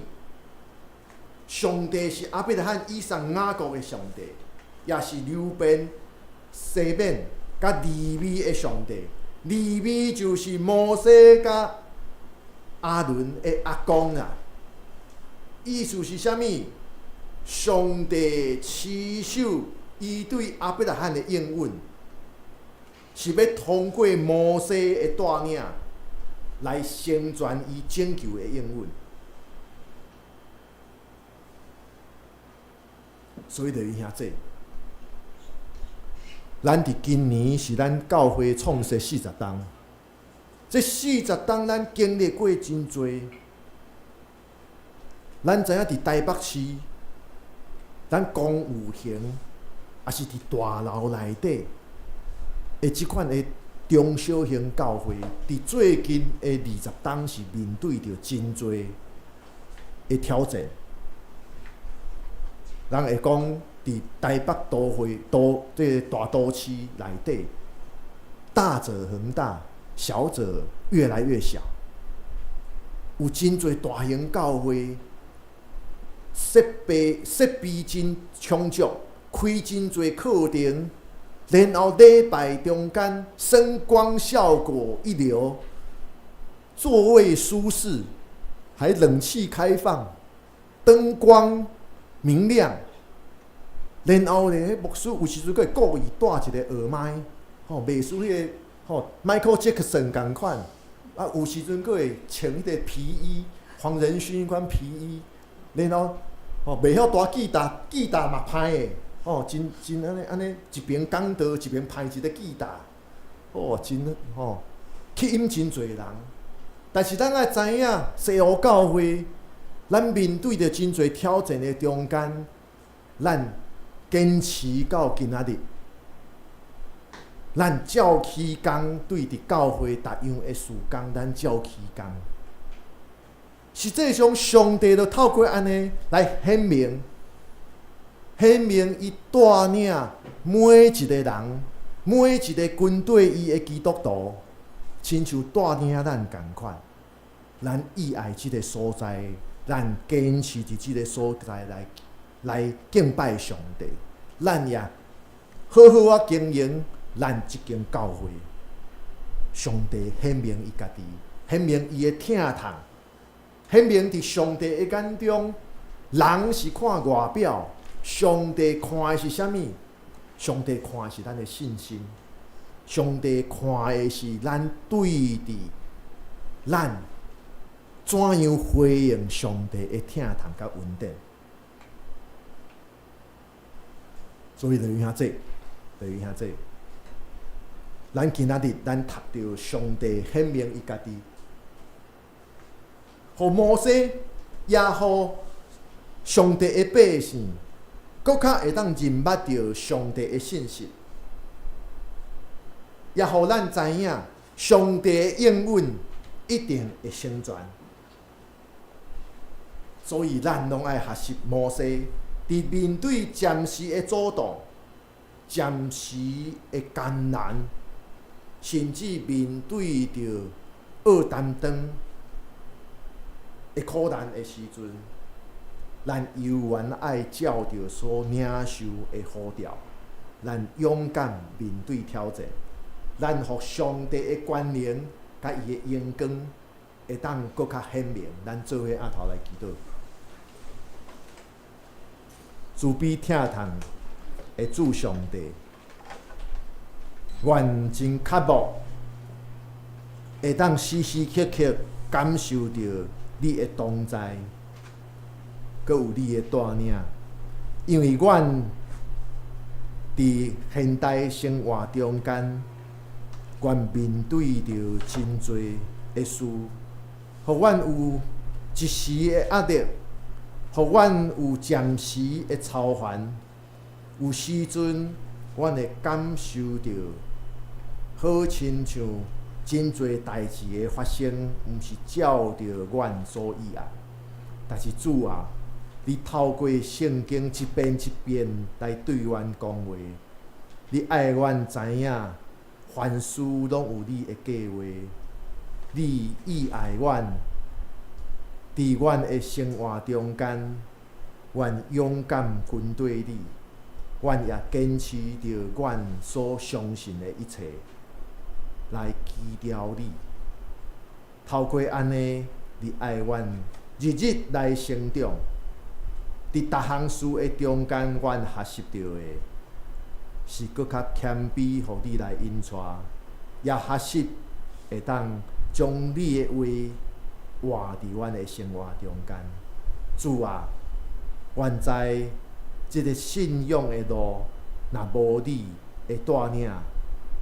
Speaker 4: 上帝是亞伯拉罕、以撒、雅各的上帝，也是流便、西緬佮利未的上帝。利未就是摩西佮亞倫的阿公啊。意思是啥物？上帝持守伊對亞伯拉罕的應允，是欲通過摩西的帶領來成全伊拯救的應允。所以，弟兄姊，咱佇今年是咱教會創設40冬，這40冬咱經歷過真濟。咱知影佇台北市，咱公有型，抑是佇大樓內底的這款的中小型教會，佇最近的20冬是面對著真濟的挑戰。人會講，佇台北都會都這個大都市內底，大者恆大，小者越來越小。有真濟大型教會，設備真充足，開真濟課程，然後禮拜中間聲光效果一流，座位舒適，還冷氣開放，燈光明亮，然後咧，牧師有時陣閣會故意帶一個耳麥，吼，袂輸彼個吼 Michael Jackson 仝款，啊，有時陣閣會穿彼個皮衣，黃仁勳款皮衣，然後吼袂曉彈吉他，吉他嘛歹的，吼，真真按呢按呢，一邊講道一邊拍一个吉他，哦，真吼吸引真濟人。但是咱愛知影，西湖教會，咱面對著真濟挑戰的中間，咱堅持到今仔日，咱照起工對佇教會逐樣的事工，咱照起工。實際上，上帝就透過按呢來顯明，顯明伊帶領每一個人，每一個跟綴伊的基督徒，親像帶領咱仝款，咱意愛這个所在，咱堅持佇這个所在來敬拜上帝，咱也好好仔經營咱這間教會。上帝顯明伊家己，顯明伊的疼痛，顯明佇上帝的眼中，人是看外表，上帝看的是啥物？上帝看的是咱的信心，上帝看的是咱對佇咱怎樣回應上帝的疼痛佮恩典。所以，弟兄姊，弟兄姊，咱今仔日咱讀著上帝顯明伊家己，予摩西，也予上帝的百姓，閣較會當認捌著上帝的信實，也予咱知影上帝的應允一定會成全。所以，咱攏愛學習摩西，佇面對暫時的阻擋、暫時的艱難，甚至面對著惡擔當的苦難的時陣，咱猶原愛照著所領受的呼召，咱勇敢面對挑戰，咱予上帝的權能佮伊的榮光會當閣較顯明。咱做伙阿頭來祈禱。慈悲疼痛的主上帝，阮真渴慕會當時時刻刻感受著你的同在，閣有你的帶領，因為阮佇現代生活中間，阮面對著真濟的事，予阮有一時的壓力，予予阮有暫時的操煩，有時陣阮會感受著，好親像真濟代誌的發生，毋是照著阮所意愛。但是主啊，你透過聖經一遍一遍來對阮講話，你愛阮知影，凡事攏有你的計劃，你意愛阮，佇阮的生活中間，阮勇敢跟綴你，阮也堅持著阮所相信的一切，來祈求你。透過按呢，你愛阮日日來成長。佇逐項事的中間，阮學習著的是閣較謙卑，予你來引帶，也學習會當將你的話活佇阮的生活中間。主啊，阮知這个信仰的路，若無你的帶領，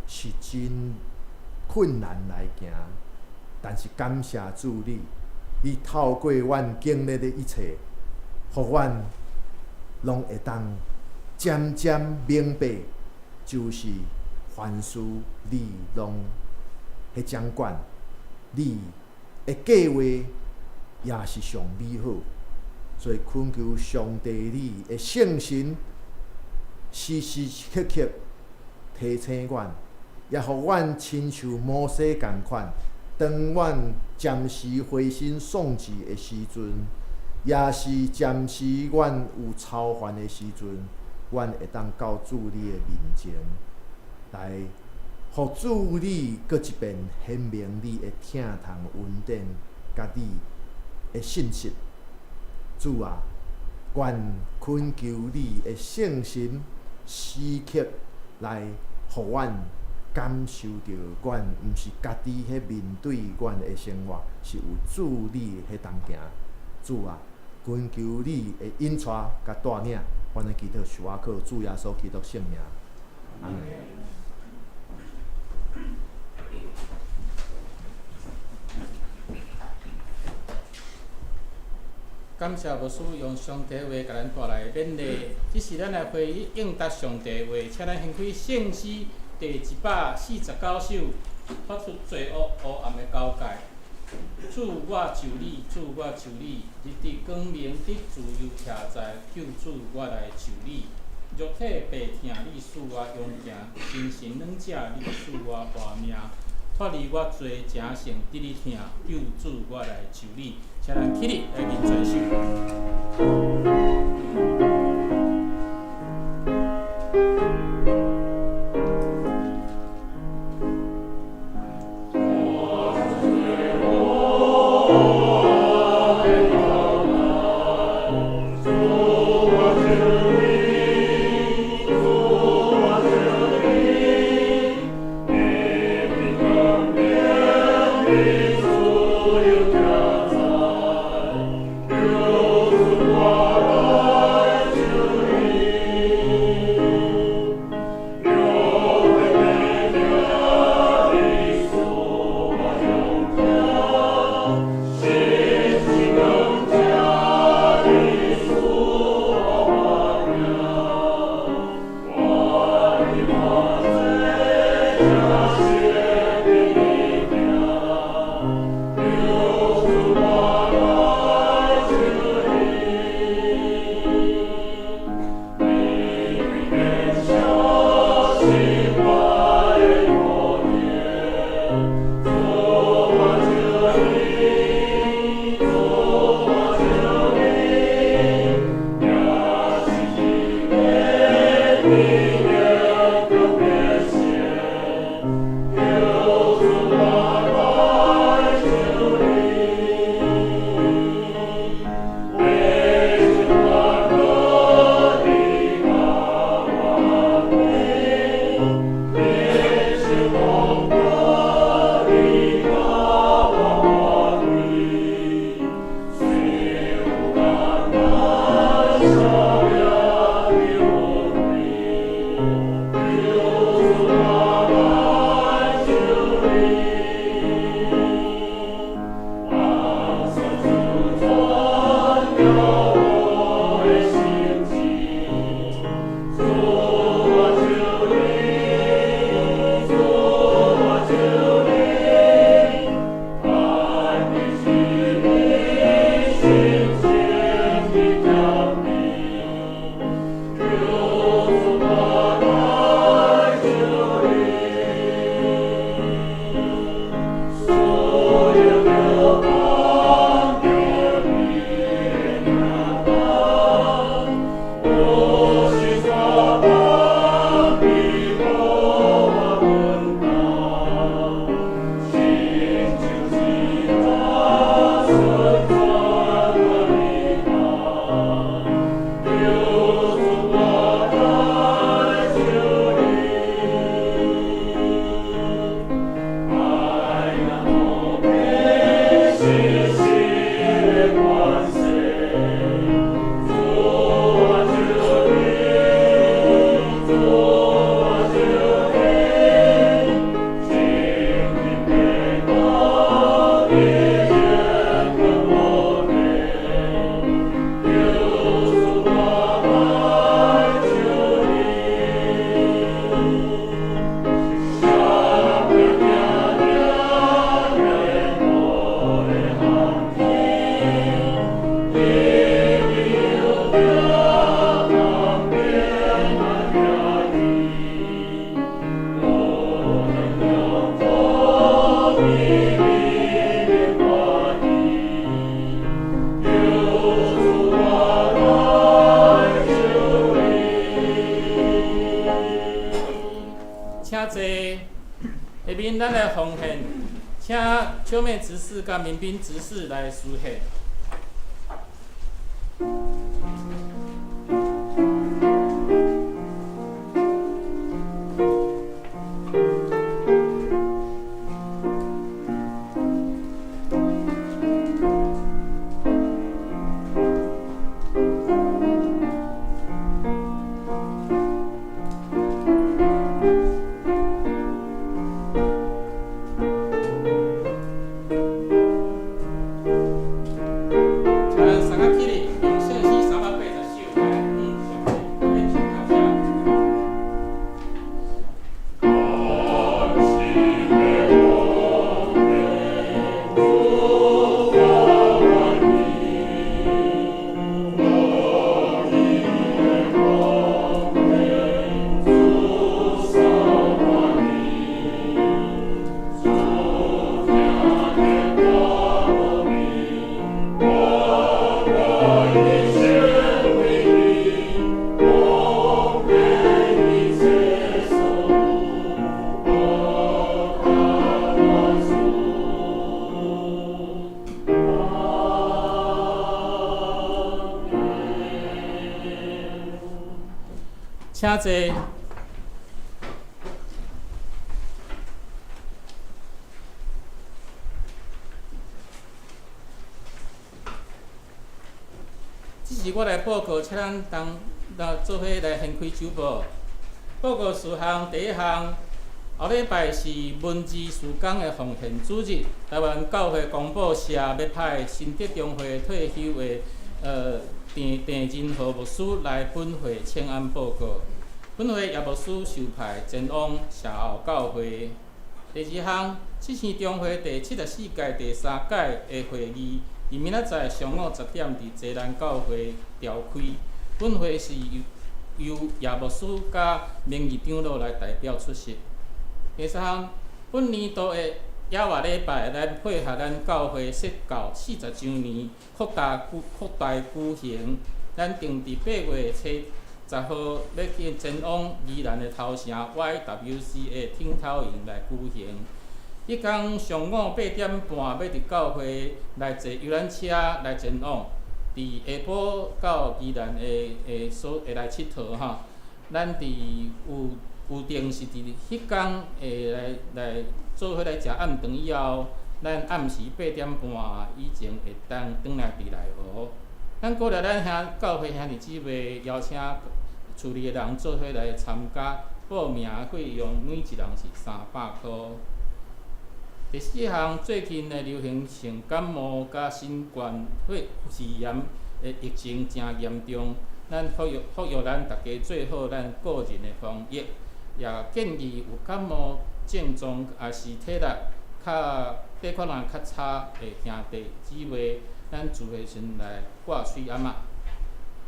Speaker 4: 是真困難來行。但是感謝主你，你透過阮經歷的一切，予阮攏會當漸漸明白，就是凡事你攏彼掌管，你的計劃也是上美好。所以懇求上帝你的聖神時時刻刻提醒阮，也予阮親像摩西仝款，當阮暫時灰心喪志的時陣，也是暫時阮有操煩的時陣，阮會當到主你的面前來，予主你閣一遍顯明你的疼痛恩典，佮你的信實。主啊，阮懇求你的聖神時刻來予阮感受著，阮毋是家己彼面對阮的生活，是有主你彼同行。主啊，懇求你的引帶佮帶領，阮的祈禱是倚靠主耶穌基督聖名。阿們。
Speaker 1: 感謝牧師用上帝話共咱帶來勉勵，這時咱來回應應答上帝話，請咱掀開聖詩第149首，發出罪惡黑暗的交界。主，我求你，主，我求你，日佇光明，得自由徛在，救主，我來求你。肉體病疼，你使我勇行；精神軟弱，你使我活命。脫離我罪，成聖得你疼，救主，我來求你。請咱起立來認罪首。秋妹執事佮民兵執事來司獻。請咱三個起立，用聖詩380首來向上帝獻上感謝。請坐。這是我來報告，請咱同來做伙來掀開周報。報告事項第一項，後禮拜是文字事工的奉獻主日。台灣教會公報社欲派新德中會退休的鄭鄭仁和牧師來本會請安報告。本會葉牧師受派前往社後教會。第二項，七星中會第74屆第三屆的會議，佇明仔載上午10點佇濟南教會召開。本會是由葉牧師佮名譽長老來代表出席。第三項，本年度的野外禮拜，咱配合咱教會設教40週年擴大舉行，咱定佇8月初10號欲去前往宜蘭的頭城 YWCA 頂頭營來舉行。彼工上午8點半，欲佇教會來坐遊覽車來前往，佇下晡到宜蘭的的所會來𨑨迌吼。咱佇有有定是佇彼工會來來做伙來食暗頓以後，咱暗時8點半以前會當轉來佇內湖。咱鼓勵咱兄教會兄弟姊妹邀請厝裡的人做伙來參加，報名費用每一人是300箍。第四項，最近的流行性感冒佮新冠肺炎的疫情誠嚴重，咱呼籲呼籲咱逐家做好咱個人的防疫，也建議有感冒症狀抑是體力較抵抗力較差的兄弟姊妹，咱聚會時來掛喙罨仔。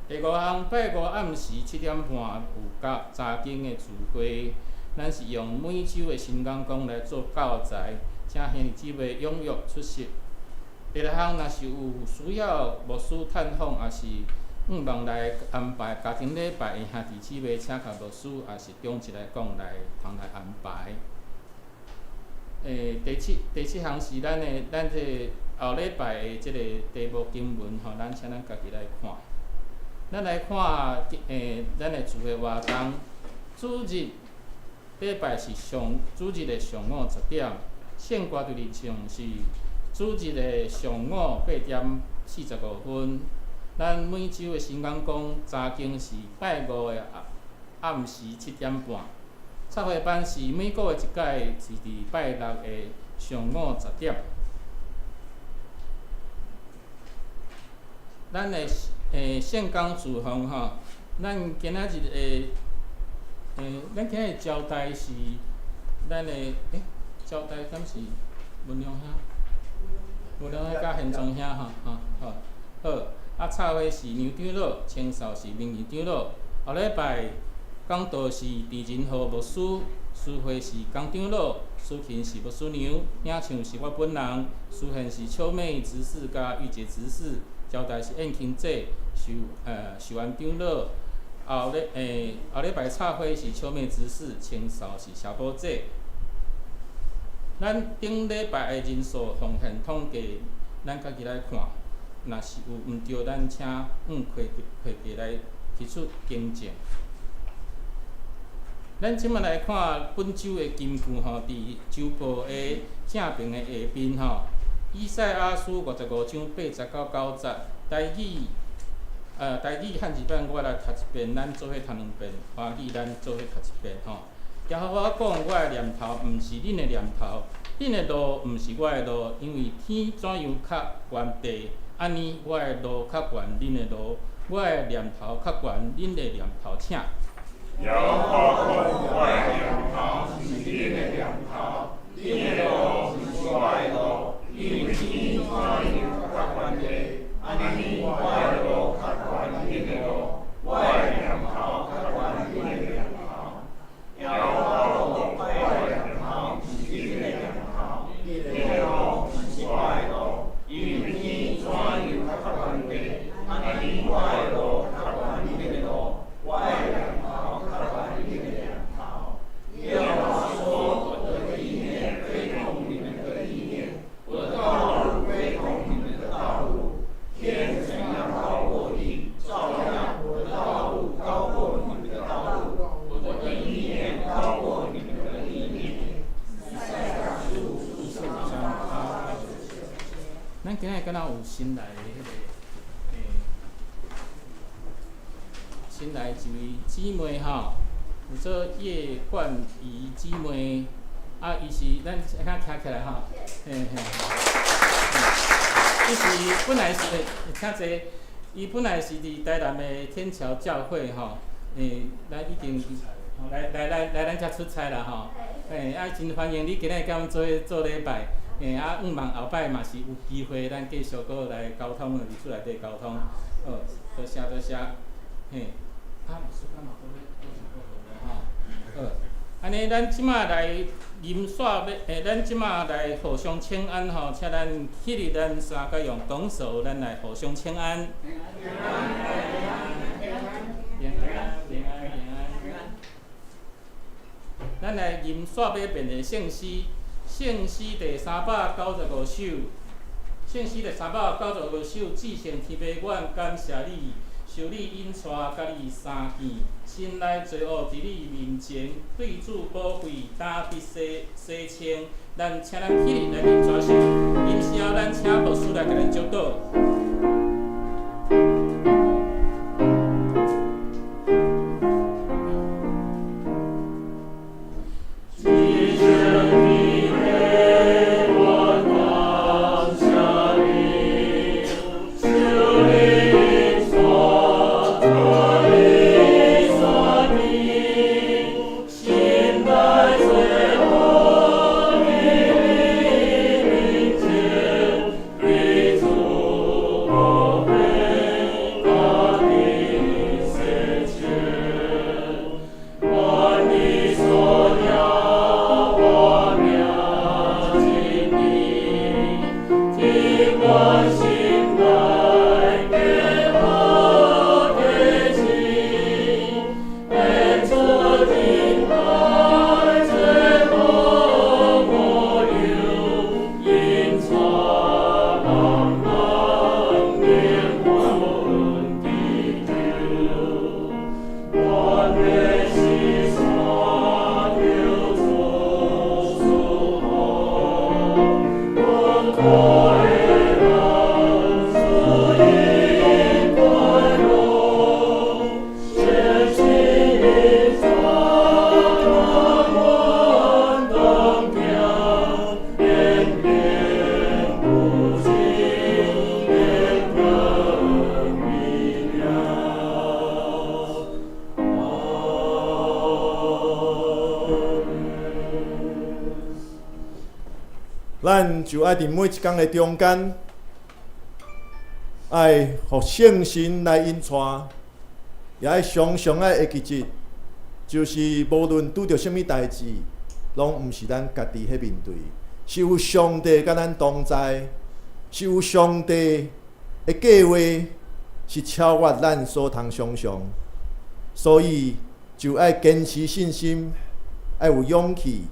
Speaker 1: 第五項，拜五暗時7點半有甲查經的聚會，咱是用每週的新講講來做教材，請兄弟姊妹踴躍出席。第六項，若是有需要牧師探訪，抑是向望來安排家庭禮拜的兄弟姊妹，請共牧師抑是長執來講來通來安排。第七項是咱的咱這個後禮拜的這個題目經文吼，咱請咱家己來看。咱來看，咱的聚會活動，主日禮拜是上主日的上午10點，聖歌隊列唱是主日的上午8點45分。咱每週的新講講查經是拜五的暗時7點半，插花班是每個月一擺，是佇拜六的上午10點。咱的聖工事奉吼，咱今仔日的咱今日招待是咱的招待敢是文良兄？文良兄佮現宗兄吼，吼好，好。啊，插花是梁長老，清掃是明義長老。後禮拜講道是鄭仁和牧師，司會是江長老，司琴是牧師娘，領唱是我本人，司獻是秋妹執事佮玉潔執事，招待是燕青姐，壽安長老。後禮拜插花是秋妹執事，清掃是蕭寶姐。咱頂禮拜的人數奉獻統計，咱家己來看，若是有毋對，咱請向會計來提出更正。咱這擺來看本週的金句吼，佇週報的正爿的下邊吼，以賽亞書55章80到9節，台語漢字版我來讀一遍，咱做伙讀兩遍；華語咱做伙讀一遍吼。耶和華講：我的念頭毋是恁的念頭，恁的路毋是我的路，因為天怎樣較懸地，按呢我的路較懸恁的路，我的念頭較懸恁的念頭。請。
Speaker 2: 耶和華講：我的念頭毋是恁的念頭，恁的路毋是我的路，因為天怎樣較懸地，按呢我的路較懸恁的路，我的念頭較懸恁的念頭。耶和華講：我的念頭毋是恁的念頭，恁的路毋是我的路，因為天怎樣較懸地，按呢我的路較懸恁的路，我的念頭較懸恁的念頭。耶和華說：我的意念非同你們的意念，我的道路非同你們的道路。天怎樣高過地，照樣我的道路高過你們的道路，我的意念高過你們的意念。
Speaker 1: 咱今日敢若有新來的彼个，新來一位姊妹吼，叫做葉冠儀姊妹，啊，伊是咱請徛起來吼，嘿嘿，伊是本來是，請坐，伊本來是佇台南的天橋教會吼，咱已經來來來來咱遮出差啦吼，啊，真歡迎你今日共阮做伙做禮拜。啊，向望後擺嘛是有機會，咱繼續閣來溝通，佇厝內底溝通。好，多謝多謝。嘿，啊，牧師敢嘛閣咧吼。好，按呢，咱這擺來吟煞欲，咱這擺來互相請安吼，請咱起立，咱三個用拱手，咱來互相請安。平安，平安，平安，平安。咱來吟煞欲遍的聖詩。聖詩第395首，聖詩第395首，至聖天父，阮感謝你，受你引帶，佮你相見，心內罪惡佇你面前，對主寶血焦得洗洗清。咱請咱起立來啉全首，啉後咱請牧師來共咱祝禱。
Speaker 4: 咱就愛佇每一工的中間，愛予聖神來引帶，也愛常常愛會記得，就是無論拄著啥物代誌，攏毋是咱家己去面對，是有上帝佮咱同在，是有上帝的計劃，是超越咱所通想像，所以就愛堅持信心，愛有勇氣。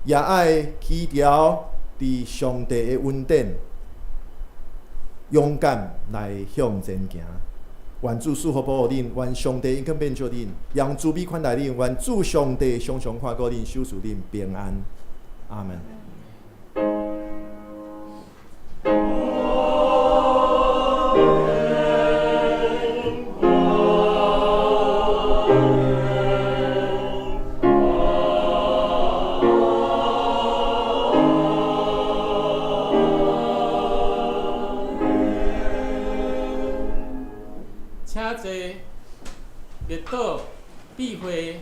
Speaker 4: 也愛祈求佇上帝的恩典，勇敢來向前行。願主賜福保護恁，願上帝應許變做恁，用慈悲款待恁，願主上帝常常看顧恁，賞賜恁平安。阿門。
Speaker 1: 請坐，默禱，閉會。